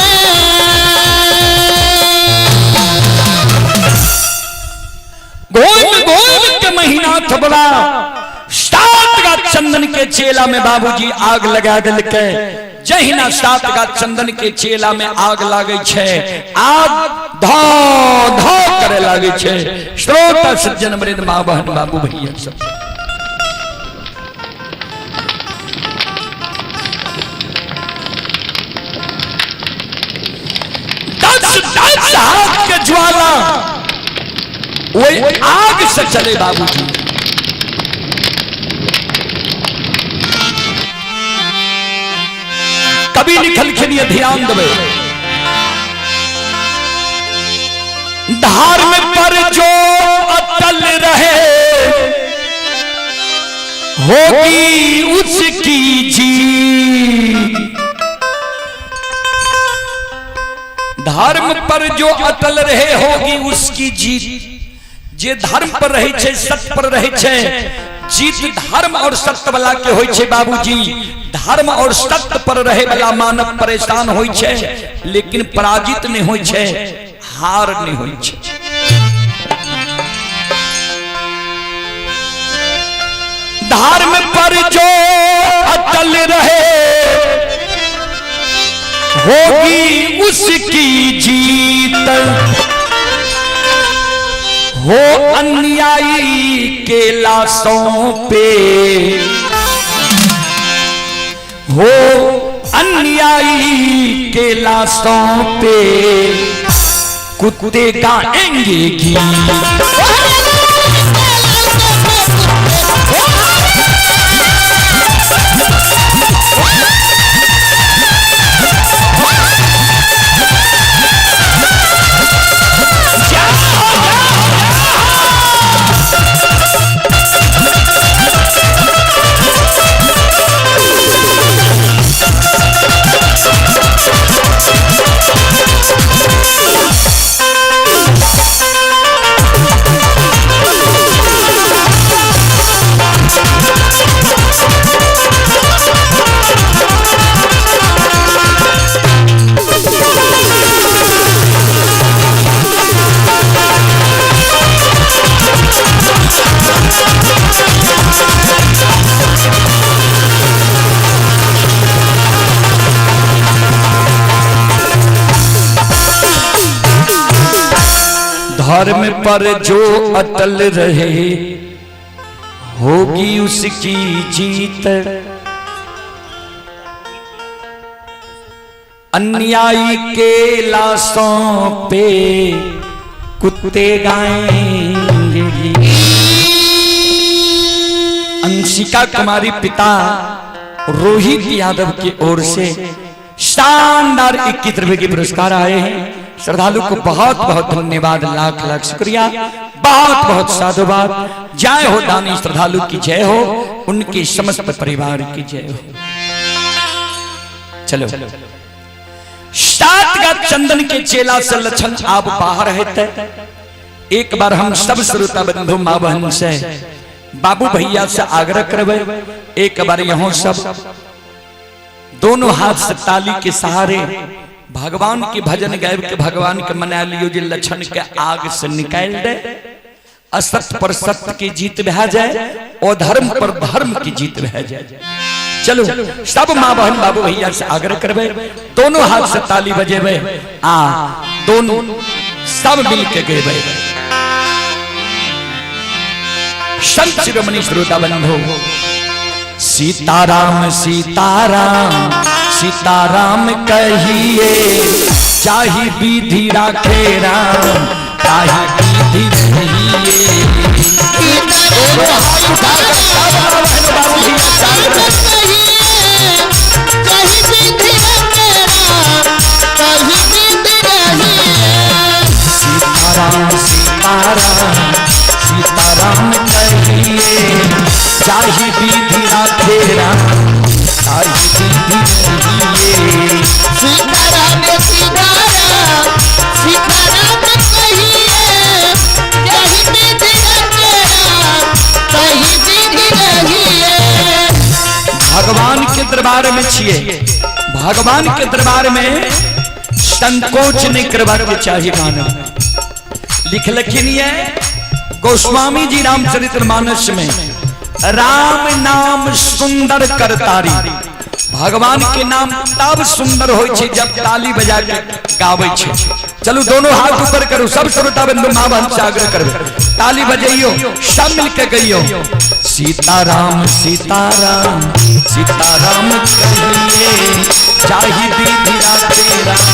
गोल गोल के महिनाथ बाबा सात गा चंदन के चेला में बाबूजी आग लगा दिल के। जहिना सात गा चंदन के चेला में आग लागे छे, आग धो धो करे लागे छे। श्रोता सज्जन वृंद माँ बहन बाबू भैया सब दस दस हाथ के ज्वाला वही आग से चले बाबूजी। कभी लिखल के लिए ध्यान देवे। धर्म पर जो अटल रहे होगी उसकी जीत। धर्म पर जो अटल रहे होगी उसकी जीत। जे धर्म पर रहे छे, सत्य पर रहे छे, जीत धर्म और सत्य वाला के होई छे बाबूजी। धर्म और सत्य पर रहे वाला मानव परेशान होई छे, लेकिन पराजित नहीं होई छे, हार नहीं होई छे। धर्म पर जो अटल रहे होगी उसकी जीत, हो अन्यायी के लाशों पे, हो अन्यायी के लाशों पे कुत्ते गाएंगे गीत। धर्म पर जो अटल रहे होगी उसकी जीत, अन्यायी के लाशों पे कुत्ते गाएंगे। अंशिका कुमारी पिता रोहित यादव की ओर से शानदार 21 रुपए के पुरस्कार आए हैं। श्रद्धालु को बहुत बहुत धन्यवाद, लाख लाख शुक्रिया, बहुत बहुत साधुवाद। जय हो दानी श्रद्धालु की जय हो, उनके समस्त परिवार की जय हो। चलो सात का चंदन के चेला से लक्षण आप बाहर है। एक बार हम सब श्रोता बंधु माँ बहन से बाबू भैया से आग्रह करवे, एक बार यहाँ सब दोनों हाथ से ताली के सहारे भगवान के भजन गायब के भगवान के मना लियो जे लक्षण के आग से निकाल दे, असत्य पर सत्य की जीत भा जाए और धर्म पर धर्म की जीत भा जाए। चलो सब माँ बहन बाबू भैया से आग्रह करवे, दोनों हाथ से ताली बजेबे, आ दोनों सब मिल के गेबे। संत शिरोमणि श्रोता बंधु, सीताराम सीताराम सीताराम कहिए, चाही विधि राखे राम ताही विधि रहिए। दोनों हाथ उठाकर सब माँ बहन बाबू भैया से आग्रह। सीताराम सीताराम सीताराम कहिए, चाही विधि राखे राम ताही विधि रहिए। सीताराम सीताराम सीताराम कहिए, चाही विधि राखे राम ताही विधि रहिए। भगवान के दरबार में छिए, भगवान के दरबार में संकोच नहीं करवा के चाहिए मानव। लिखलखिन है गोस्वामी जी रामचरित्र मानस में, राम नाम सुंदर करतारी। भगवान के नाम तब सुंदर होय छे जब ताली बजा के गावे छे। चलो दोनों हाथ ऊपर करो, सब श्रोता बंधु माँ बहन से आग्रह करबे, ताली बजाइयो, सब मिलके गइयो। सीताराम सीताराम सीताराम कहिए, चाही विधि राखे राम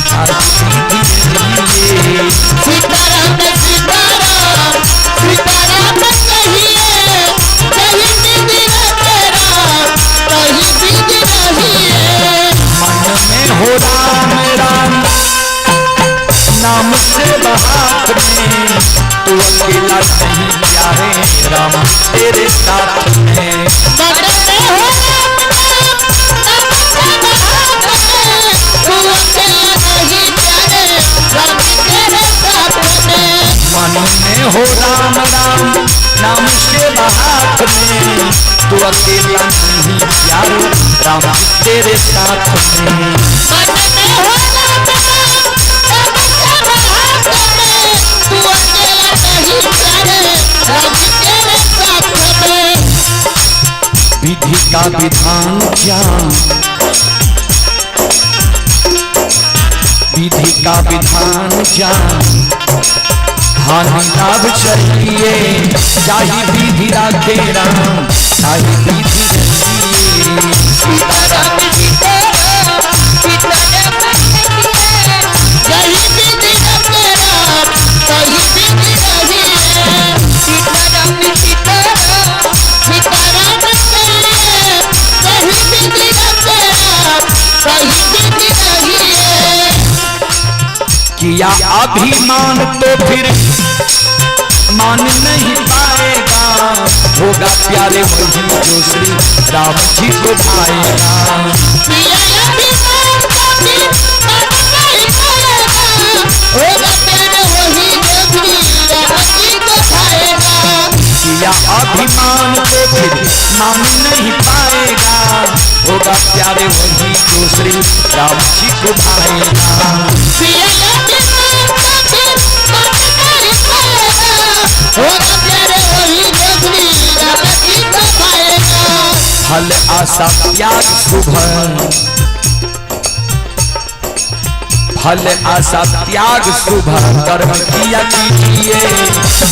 ताही विधि रहिए। सीताराम सीताराम सीताराम कहिए, चाही विधि राखे राम ताही विधि रहिए। मन में हो राम राम नाम से हाथ में, तू अकेला नहीं प्यारे राम तेरे साथ में। मन में हो राम राम नाम से हाथ में, तू अकेला नहीं प्यारे राम तेरे साथ में। मन में हो राम राम नाम से हाथ में, तू अकेला नहीं प्यारे राम तेरे साथ में। मन में हो राम राम नाम से हाथ में, तू अकेला नहीं प्यारे राम तेरे साथ में। विधि का विधान क्या, विधि का विधान क्या, हानि लाभ चलिए, जाहि विधि राखे राम ताहि विधि रहिए। सीताराम सीताराम सीताराम कहिए, यही विधि रखे राम ताहि विधि रहिए। सीताराम सीताराम सीताराम कहिए, यही विधि रखे राम ताहि विधि रहिए। किया अभिमान तो फिर मान नहीं पाएगा, होगा प्यारे वही जो श्री राम जी को भाएगा। किया अभिमान तो फिर मान नहीं पाएगा, होगा प्यारे वही जो श्री राम जी को भाएगा। किया अभिमान तो फिर मान नहीं पाएगा, होगा प्यारे वही जो श्री राम जी को भाएगा। किया अभिमान तो फिर मान नहीं पाएगा, होगा प्यारे वही जो श्री राम जी को भाएगा। फल आशा त्याग शुभ, फल आशा त्याग शुभ कर्म किया कीजिए,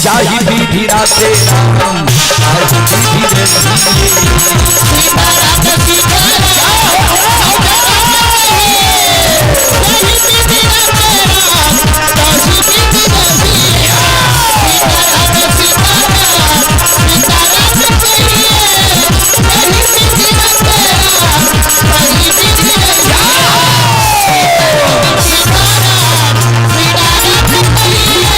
जाहि विधि राखे राम ताहि विधि रहिए। सीताराम सीताराम यही विधि रखे राम ताहि विधि रहिए। सीताराम सीताराम सीताराम कहिए, यही विधि रखे राम ताहि विधि रहिए। सीताराम सीताराम कहिए,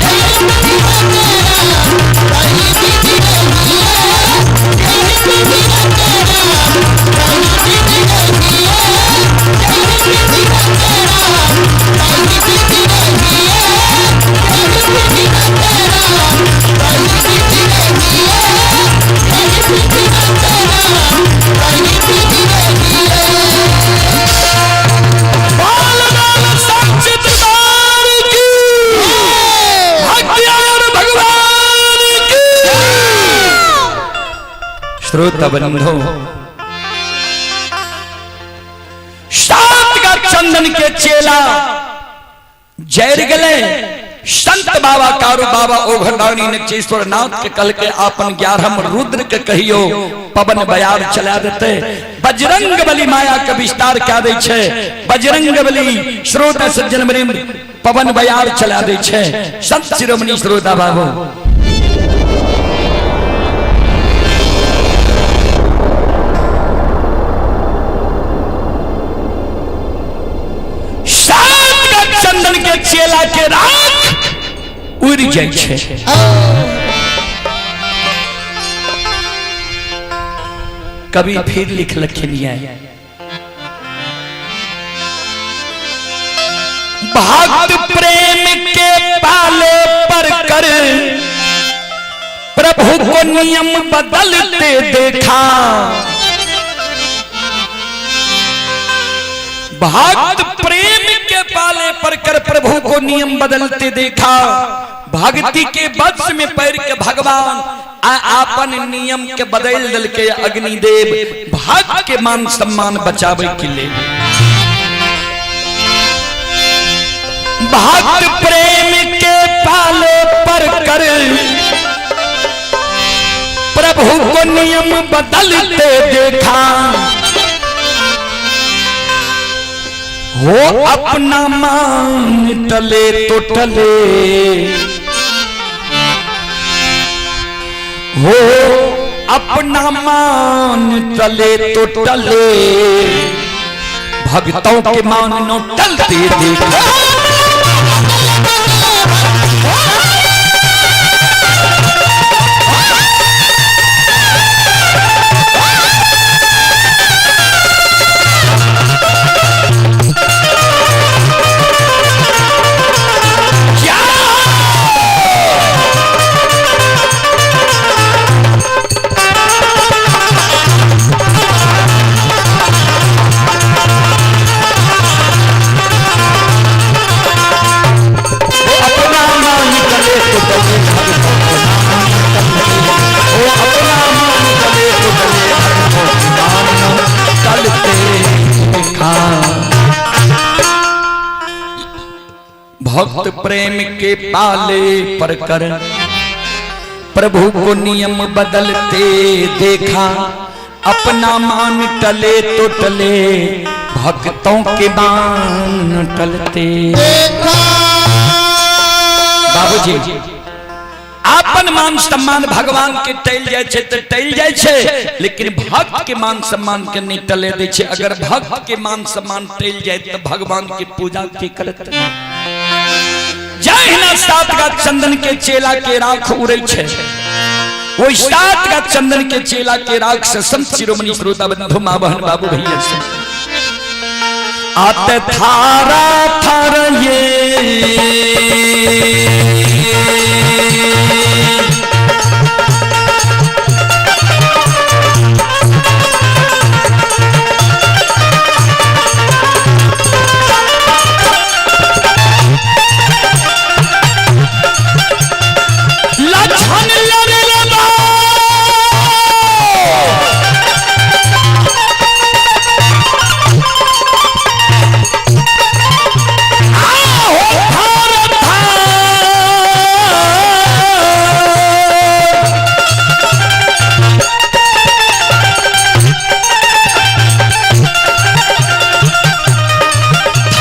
यही विधि रखे राम ताहि विधि रहिए। यही विधि रखे राम ताहि विधि रहिए। यही विधि रखे राम ताहि विधि रहिए। यही विधि रखे राम ताहि विधि रहिए। यही विधि रखे राम ताहि विधि रहिए। बाल बाल साक्षी दरबार की, भक्तियार भगवान की। श्रोता बंधु, शांत का चंदन के चेला जैर गले संत बाबा कारू बाबा ओघरदानी नक्षेश्वर नाथ के कल के आपन 11 रुद्र के कहियो पवन बयार चला देते। बजरंग बली माया के विस्तार क्या दे छे, बजरंग बली श्रोता सज्जन वृंद पवन बयार चला दे छे। संत शिरोमणि श्रोता बाबू, शांत का चंदन के चेला के राख उड़ जाय छे। कभी फिर लिख लखिन भक्त प्रेम के पाले पर कर प्रभु को नियम बदलते देखा। भक्त प्रेम के पाले पर कर प्रभु को नियम बदलते देखा। भक्ति के वश में पैर के भगवान आपन नियम के बदल दल के अग्निदेव भक्त के मान सम्मान बचावे के लिए। भक्त प्रेम के पाले पर कर प्रभु को नियम बदलते देखा। हो अपना मान टले तो टले, हो अपना मान टले तो टले, भक्तों के मान नो टलते देखा। प्रेम के पाले पर कर प्रभु को नियम बदलते देखा, अपना मान टले तो टले, भक्तों के बान टलते। बाबूजी अपन मान सम्मान भगवान के टल जाए छे तो टल जाए छे, लेकिन भक्त के मान सम्मान के नहीं टले दे छे। अगर भक्त के मान सम्मान टल जाए तो भगवान की पूजा के करत। जहिना सात का चंदन के चेला के राख उड़े छे, वही सात का चंदन के चेला के राख से संत शिरोमणि श्रोता बंधु माँ बहन बाबू भैया से आते थारा थार ये लक्षण लड़े लबा।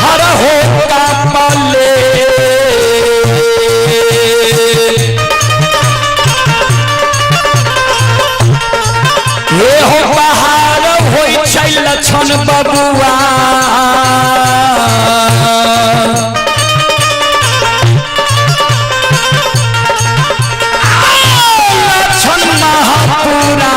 हर होगा पाले ये हो बहार होई छै लक्षण बबुआ, लक्षण महापुरा।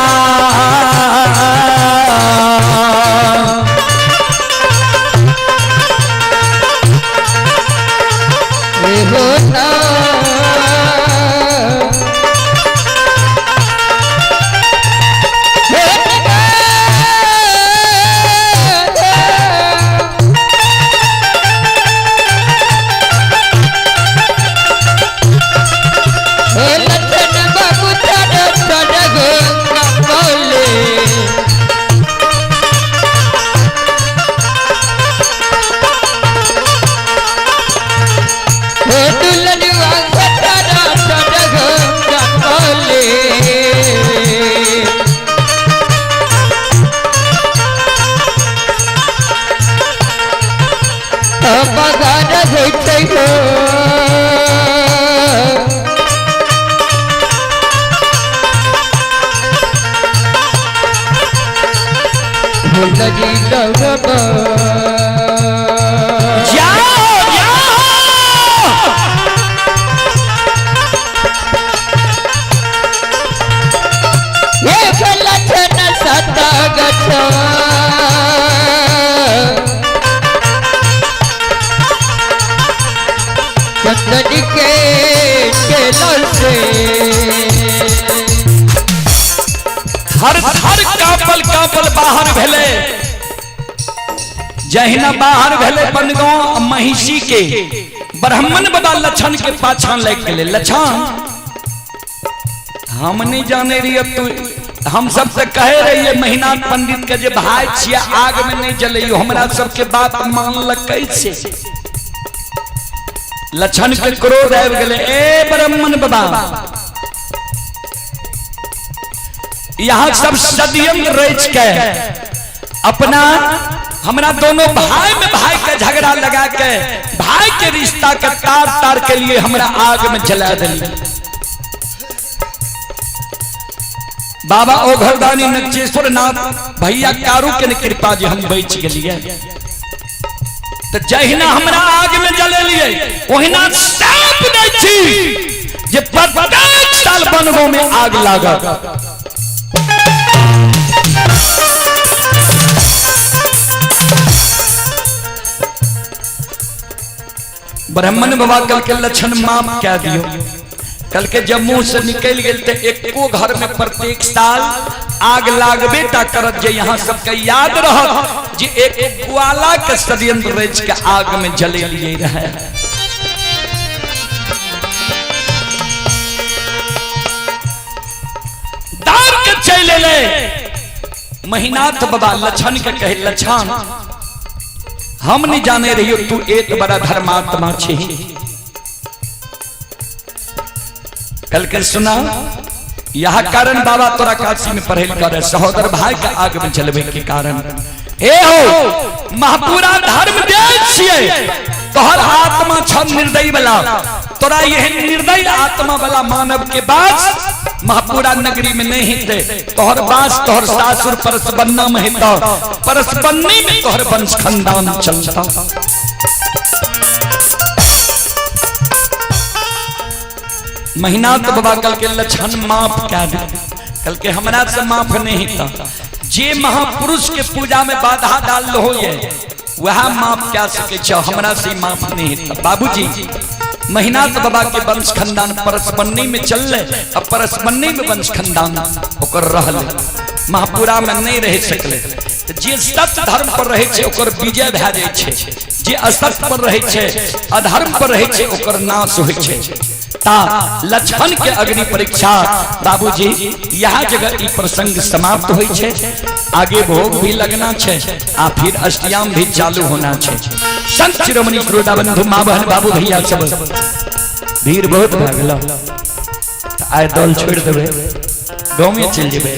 हो ना लखन बाबू तर तर बोले दुलनुआ तर तर बोले। बगान होते हो लगी लगबा। जाओ जाओ एक लक्षण सता गछ चंदन के चेला से थर थर कांपल कांपल बाहर भेले। जहिना बाहर भेले बनगांव महिषी के ब्राह्मण बाबा लक्षण के पाछा लग गेले। लक्षण हम नहीं जाने रहिए तू, हम सबसे कहे रहिए महिनाथ पंडित के जे भाई छिया आग में नहीं जलइयो, हमरा सबके बात मानल कैसे। लक्षण के क्रोध आबि गेले, ए ब्राह्मण बाबा यहाँ सब षड्यंत्र रच के अपना हमरा दोनों भाई में भाई के झगड़ा लगा के भाई के रिश्ता के तार तार के लिए हमरा आग में जला दिली। बाबा ओघरदानी नचेश्वर नाथ भैया कारू के कृपा जे हम बच गेलिए। तो जहिना हमरा आग में जलेलिए ओहिना साप दै छी जे प्रत्येक साल बनगो में आग लागत। ब्राह्मण बाबा कल के लक्षण माफ कह दियो। कल के जब मुंह से निकल गेल ते एको घर में प्रत्येक साल आग लागबे टा करत, जे यहाँ सबके याद रहत जे एक ग्वाला के षड्यंत्र रच के आग में जले लिए रहे। दार के चल ले महिनाथ बाबा लक्षण के कहे, लक्षण हम नहीं जाने रहियो तू एक बड़ा धर्मात्मा छी, कल के सुना, यह कारण बाबा तोरा काशी में पढ़े करे सहोदर भाई के आग में जलवे के कारण। ए हो महापुरा धर्म दे छिए, तोहर आत्मा छ निर्दयी वाला, तोरा यह निर्दयी आत्मा वाला मानव के बास महापुरा नगरी में नहीं हेते। तोहर बास तोहर सासुर परसबन्ना में हेता, परसबन्नी में तोहर वंश खानदान चलता। महीना तो बाबा कल के लक्षण माफ कह दे, कल के हमरा से माफ नहीं था। जे महापुरुष के पूजा में बाधा डाल लो ये वह माफ क्या सके छो, हमरा से माफ नहीं था। बाबूजी महीना तो बाबा के वंश खानदान परसबन्नी में चल ले, अब परसबन्नी में वंश खानदान ओकर रहल, महापुरा में नहीं रह सकले। जे सत्य धर्म पर रहे छे ओकर विजय भए जाय छे, जे असत्य पर रहे छे अधर्म पर रहे छे ओकर नाश होय छे। ता लक्ष्मण के अग्नि परीक्षा बाबूजी यहाँ जगह ई प्रसंग समाप्त होय छे। आगे भोग भी लगना छे आ फिर अष्टयाम भी चालू होना छे। संत शिरोमणि श्रोता बंधु माँ बहन बाबू भैया सब भीड़ बहुत भए गेल, आइ दल छोड़ देबै गाँव में चलि जेबै,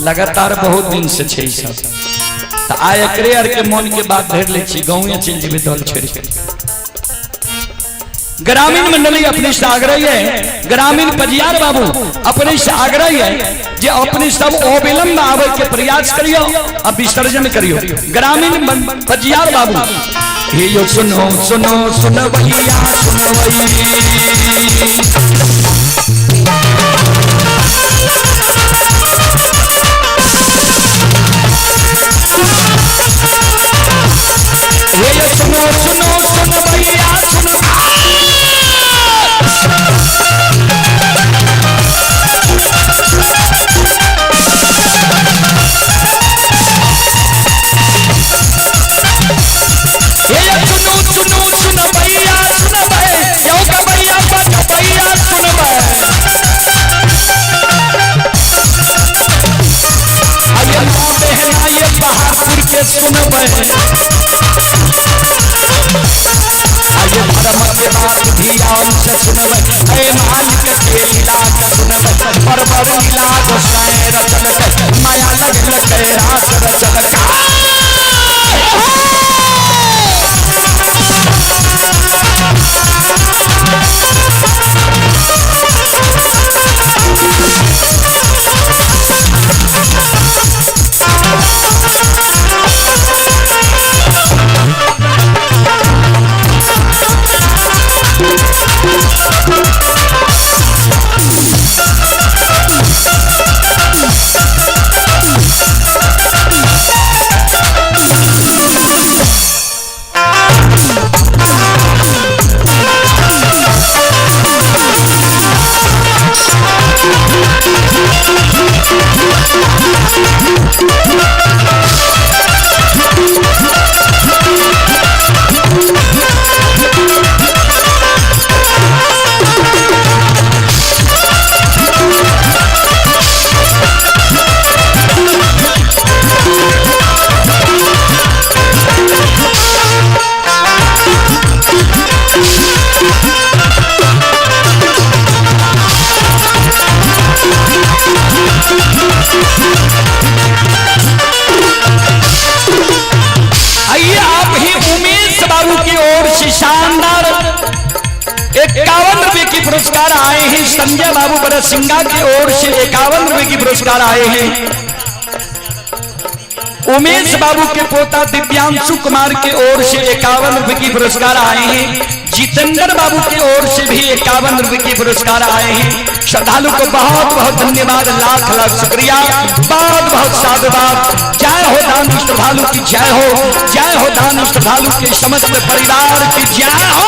लगातार बहुत दिन से छे सब, तो आइ एकरे आर के मन के बात धरि लै छी, गाँव में चलि जेबै दल छोड़ के। ग्रामीण मंडली अपने से आग्रह है, ग्रामीण पजियार बाबू अपने से आग्रह है जे अपने सब अविलंब आवे के प्रयास करियो और विसर्जन करियो। ग्रामीण पजियार बाबू हे यो सुनो सुनो सुनो भैया सुनो हे यो सुनो सुनो सुनो भैया सुनो। सुनो सुनो सुनो भैया सुनो भाई यो का भैया बच भैया सुनो भाई आइए बहना ये बहादुर के सुनो भाई आइए धर्म के बात ध्यान से सुनबै, ऐ मालिक के लीला के सुनबै, परवर लीला गोसाई रचलकै, माया लगलकै रास रचलकै। आइए आप ही उमेश बाबू की ओर से शानदार 51 रुपए की पुरस्कार आए हैं। संजय बाबू बरसिंगा की ओर से 51 रुपए की पुरस्कार आए हैं। उमेश बाबू के पोता दिव्यांशु कुमार की ओर से 51 रुपए की पुरस्कार आए हैं। जितेंद्र बाबू की ओर से भी 51 रुपए की पुरस्कार आए हैं। श्रद्धालु को बहुत बहुत धन्यवाद, लाख लाख शुक्रिया, बहुत बहुत साधुवाद। जय हो दान श्रद्धालु की जय हो, जय हो दान श्रद्धालु के समस्त परिवार की जय हो।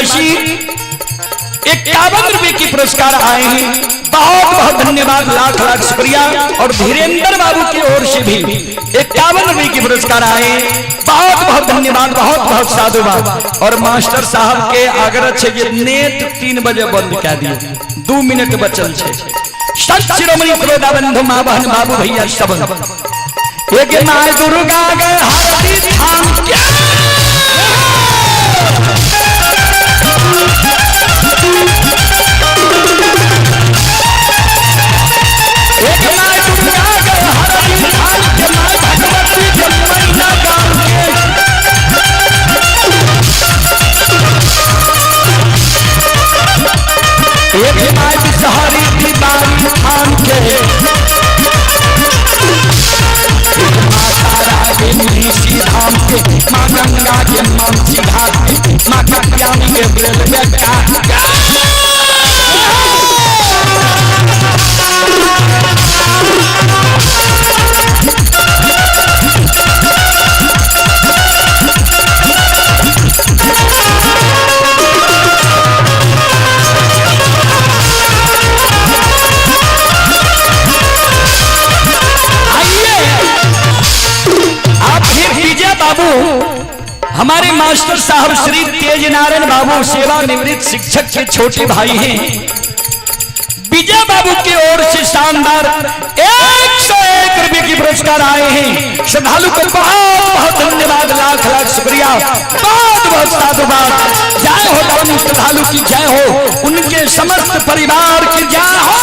निवासी 51 रुपए की पुरस्कार आए हैं। बहुत बहुत धन्यवाद, लाख लाख शुक्रिया। और धीरेन्द्र बाबू की ओर से भी 51 रुपए की पुरस्कार आए, बहुत बहुत धन्यवाद, बहुत बहुत साधुवाद। और मास्टर साहब के आग्रह छे जे नेट 3 बजे बंद कर दिए, 2 मिनट बचल छे। संत शिरोमणि श्रोता बंधु माँ बहन बाबू भैया सब एक माँ दुर्गा गए हरदी धाम क्या। एक माँ दुर्गा गए हरदी धाम के माँ भगवती के मैना गाँव के। एक माँ बिसहारी दीवारी थाम के, एक माँ तारा के ऋषि धाम के, माँ गंगा के मानसी घाट के, माँ कत्यानी के रेलवे घाट के। आइए आप ही विजय बाबू, हमारे मास्टर साहब श्री तेज नारायण बाबू सेवानिवृत्त शिक्षक के छोटे भाई हैं। विजय बाबू की ओर से शानदार 101 रुपए की पुरस्कार आए हैं। श्रद्धालु को बहुत बहुत धन्यवाद, लाख लाख शुक्रिया, बहुत बहुत साधुवाद। जय हो दानी श्रद्धालु की जय हो, उनके समस्त परिवार की जय हो।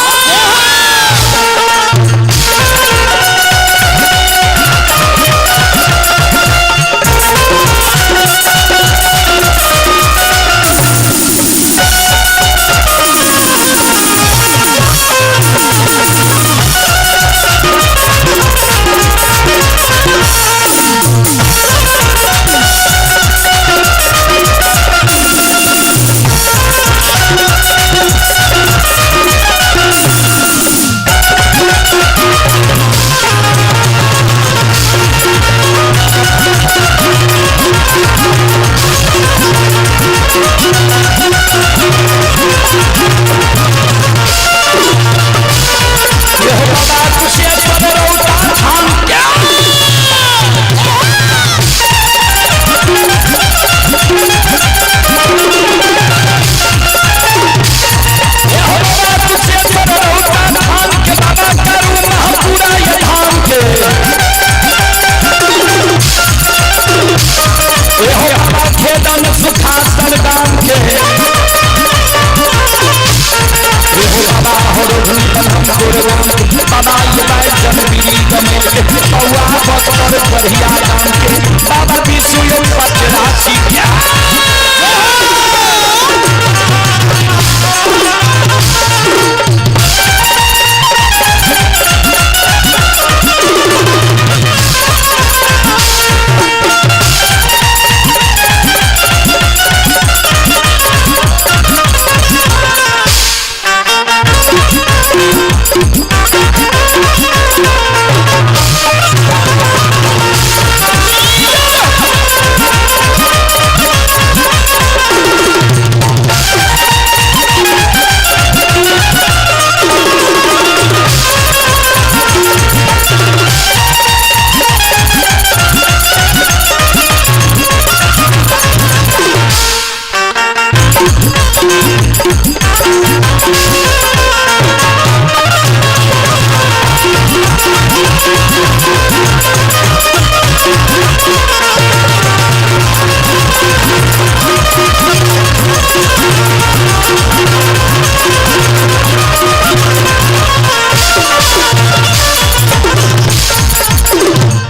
यह बाबा कुशेश्वर रौता धाम क्या। यह बाबा कुशेश्वर रौता धाम के, बाबा करू महापुरा ये धाम के। यह बाबा खेदन सुखासन दाम के, बाबा हो बाबा ये बैजन बीरी गमेल के, बउआ बकर बढ़िया दाम के, बाबा विष्णु पचरासी क्या।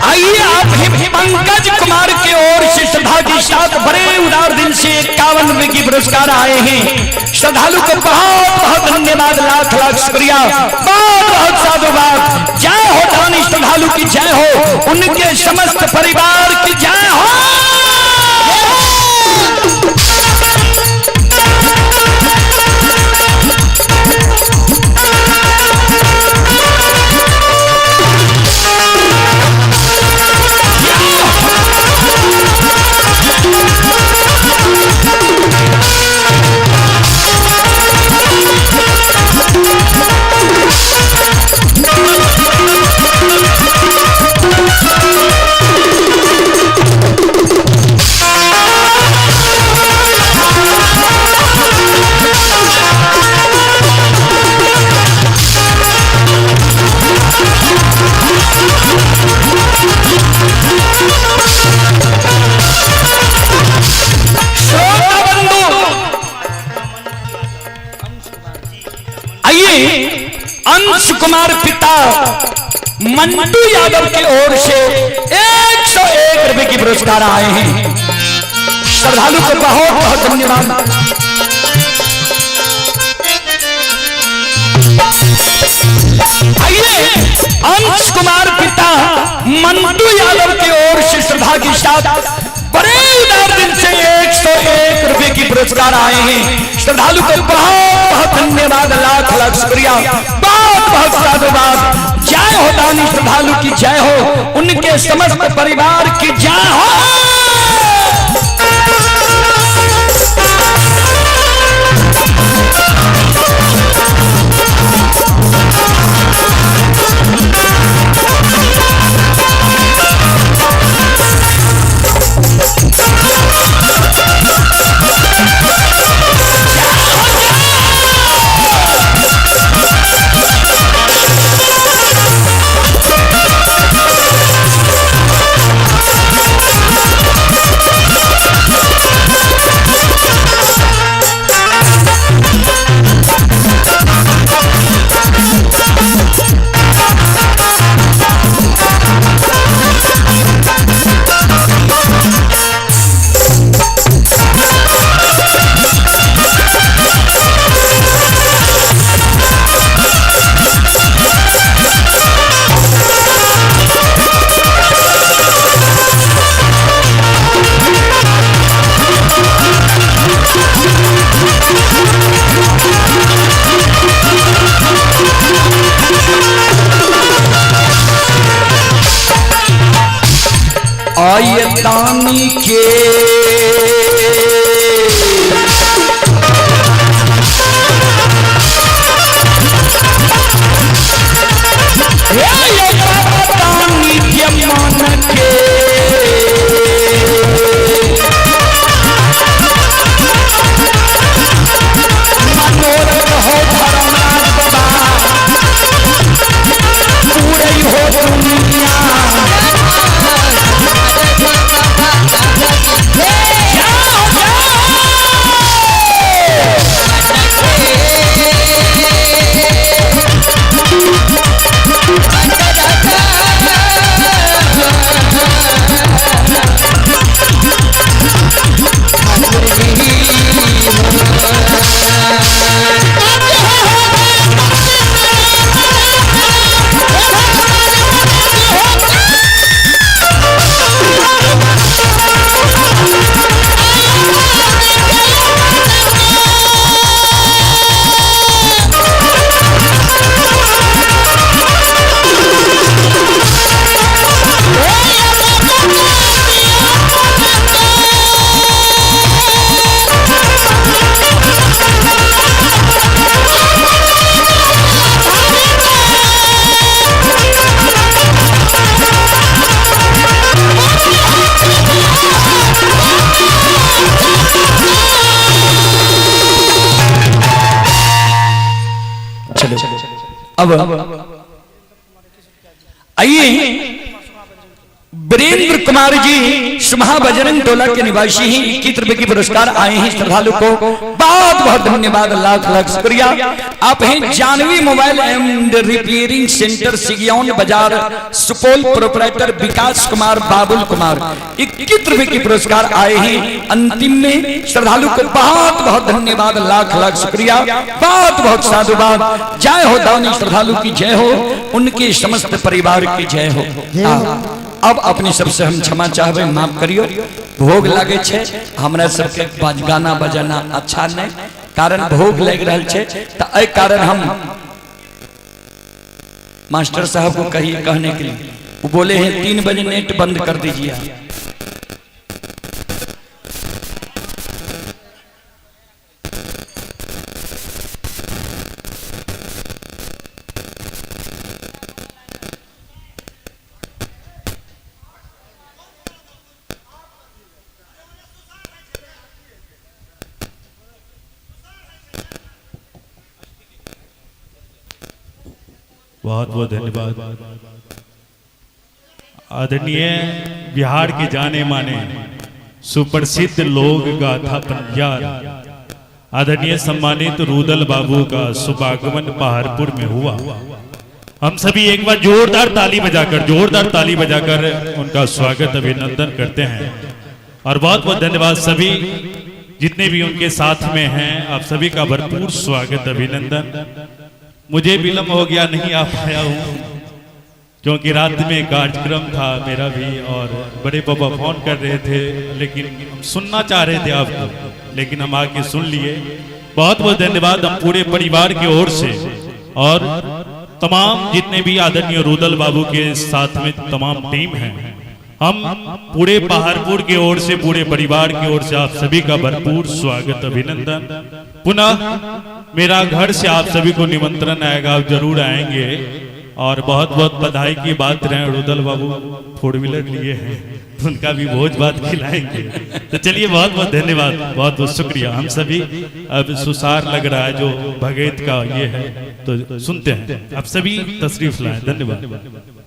आइए आप ही पंकज कुमार की ओर से श्रद्धा के साथ बड़े उदार दिल से 51 रुपए की पुरस्कार आए हैं। श्रद्धालु को बहुत बहुत धन्यवाद, लाख लाख शुक्रिया, बहुत बहुत साधुवाद। जय हो दानी श्रद्धालु की जय हो, उनके समस्त परिवार की जय हो। अंश कुमार पिता मंटू यादव की ओर से 101 रुपए की पुरस्कार आए हैं। श्रद्धालु को बहुत बहुत धन्यवाद। आइए अंश कुमार पिता मंटू यादव की ओर से श्रद्धा के साथ बड़े उदार दिल से 101 रुपए की पुरस्कार आए हैं। श्रद्धालु को बहुत बहुत धन्यवाद, लाख लाख शुक्रिया, बहुत बहुत साधुवाद। जय हो दानी श्रद्धालु की जय हो, उनके समस्त परिवार की जय हो। आइए दानी के दानी के मन के मनोरथ हो धर्मराज बाबा पूरे हो दुनिया। चलो अब आइए वीरेंद्र कुमार जी सुमहा बजरंग टोला के निवासी ही 21 रुपए की पुरस्कार आए हैं। श्रद्धालु को बहुत बहुत धन्यवाद, लाख लाख शुक्रिया। आप हैं Janvi mobile and repairing centre, Sigiyaun बाजार, सुपौल, प्रोपराइटर विकास कुमार बाबुल कुमार, 21 रुपए की पुरस्कार आए हैं। अंतिम में श्रद्धालु को बहुत बहुत धन्यवाद, लाख लाख शुक्रिया, बहुत बहुत साधुवाद। जय हो दानी श्रद्धालु की जय हो, उनके समस्त परिवार की जय हो। अब अपने सबसे हम क्षमा चाहबे, माफ करियो, भोग लागे छे हमरा सबके गाना बजाना अच्छा नहीं, कारण भोग लग रहा छे, तो एहि कारण हम मास्टर साहब को कहिए कहने के लिए, वो बोले हैं 3 बजे नेट बंद कर दीजिए। बहुत बहुत धन्यवाद। आदरणीय बिहार के जाने माने सुप्रसिद्ध लोक गाथा पंजार आदरणीय सम्मानित रुदल बाबू का शुभागमन पहाड़पुर में हुआ। हम सभी एक बार जोरदार ताली बजाकर, जोरदार ताली बजाकर उनका स्वागत अभिनंदन करते हैं। और बहुत बहुत धन्यवाद सभी जितने भी उनके साथ में हैं, आप सभी का भरपूर स्वागत अभिनंदन। मुझे विलंब हो गया, नहीं आ पाया हूं क्योंकि रात में कार्यक्रम था मेरा भी और बड़े पापा फोन कर रहे थे, लेकिन हम सुनना चाह रहे थे आपको, लेकिन हम आके सुन लिए। बहुत बहुत धन्यवाद हम पूरे परिवार की ओर से और तमाम जितने भी आदरणीय रुदल बाबू के साथ में तमाम टीम है, हम पूरे पहाड़पुर की ओर से, पूरे परिवार की ओर से आप सभी का भरपूर स्वागत अभिनंदन। पुनः मेरा घर से आप सभी को निमंत्रण आएगा, आप जरूर आएंगे। और बहुत बहुत बधाई की बात रहे, रुदल बाबू फोर व्हीलर लिए हैं तो उनका भी भोज भात खिलाएंगे। तो चलिए, बहुत बहुत धन्यवाद, बहुत बहुत शुक्रिया। हम सभी अब सुसार लग रहा है जो भगत का ये है, तो सुनते हैं। आप सभी तशरीफ लाएं, धन्यवाद।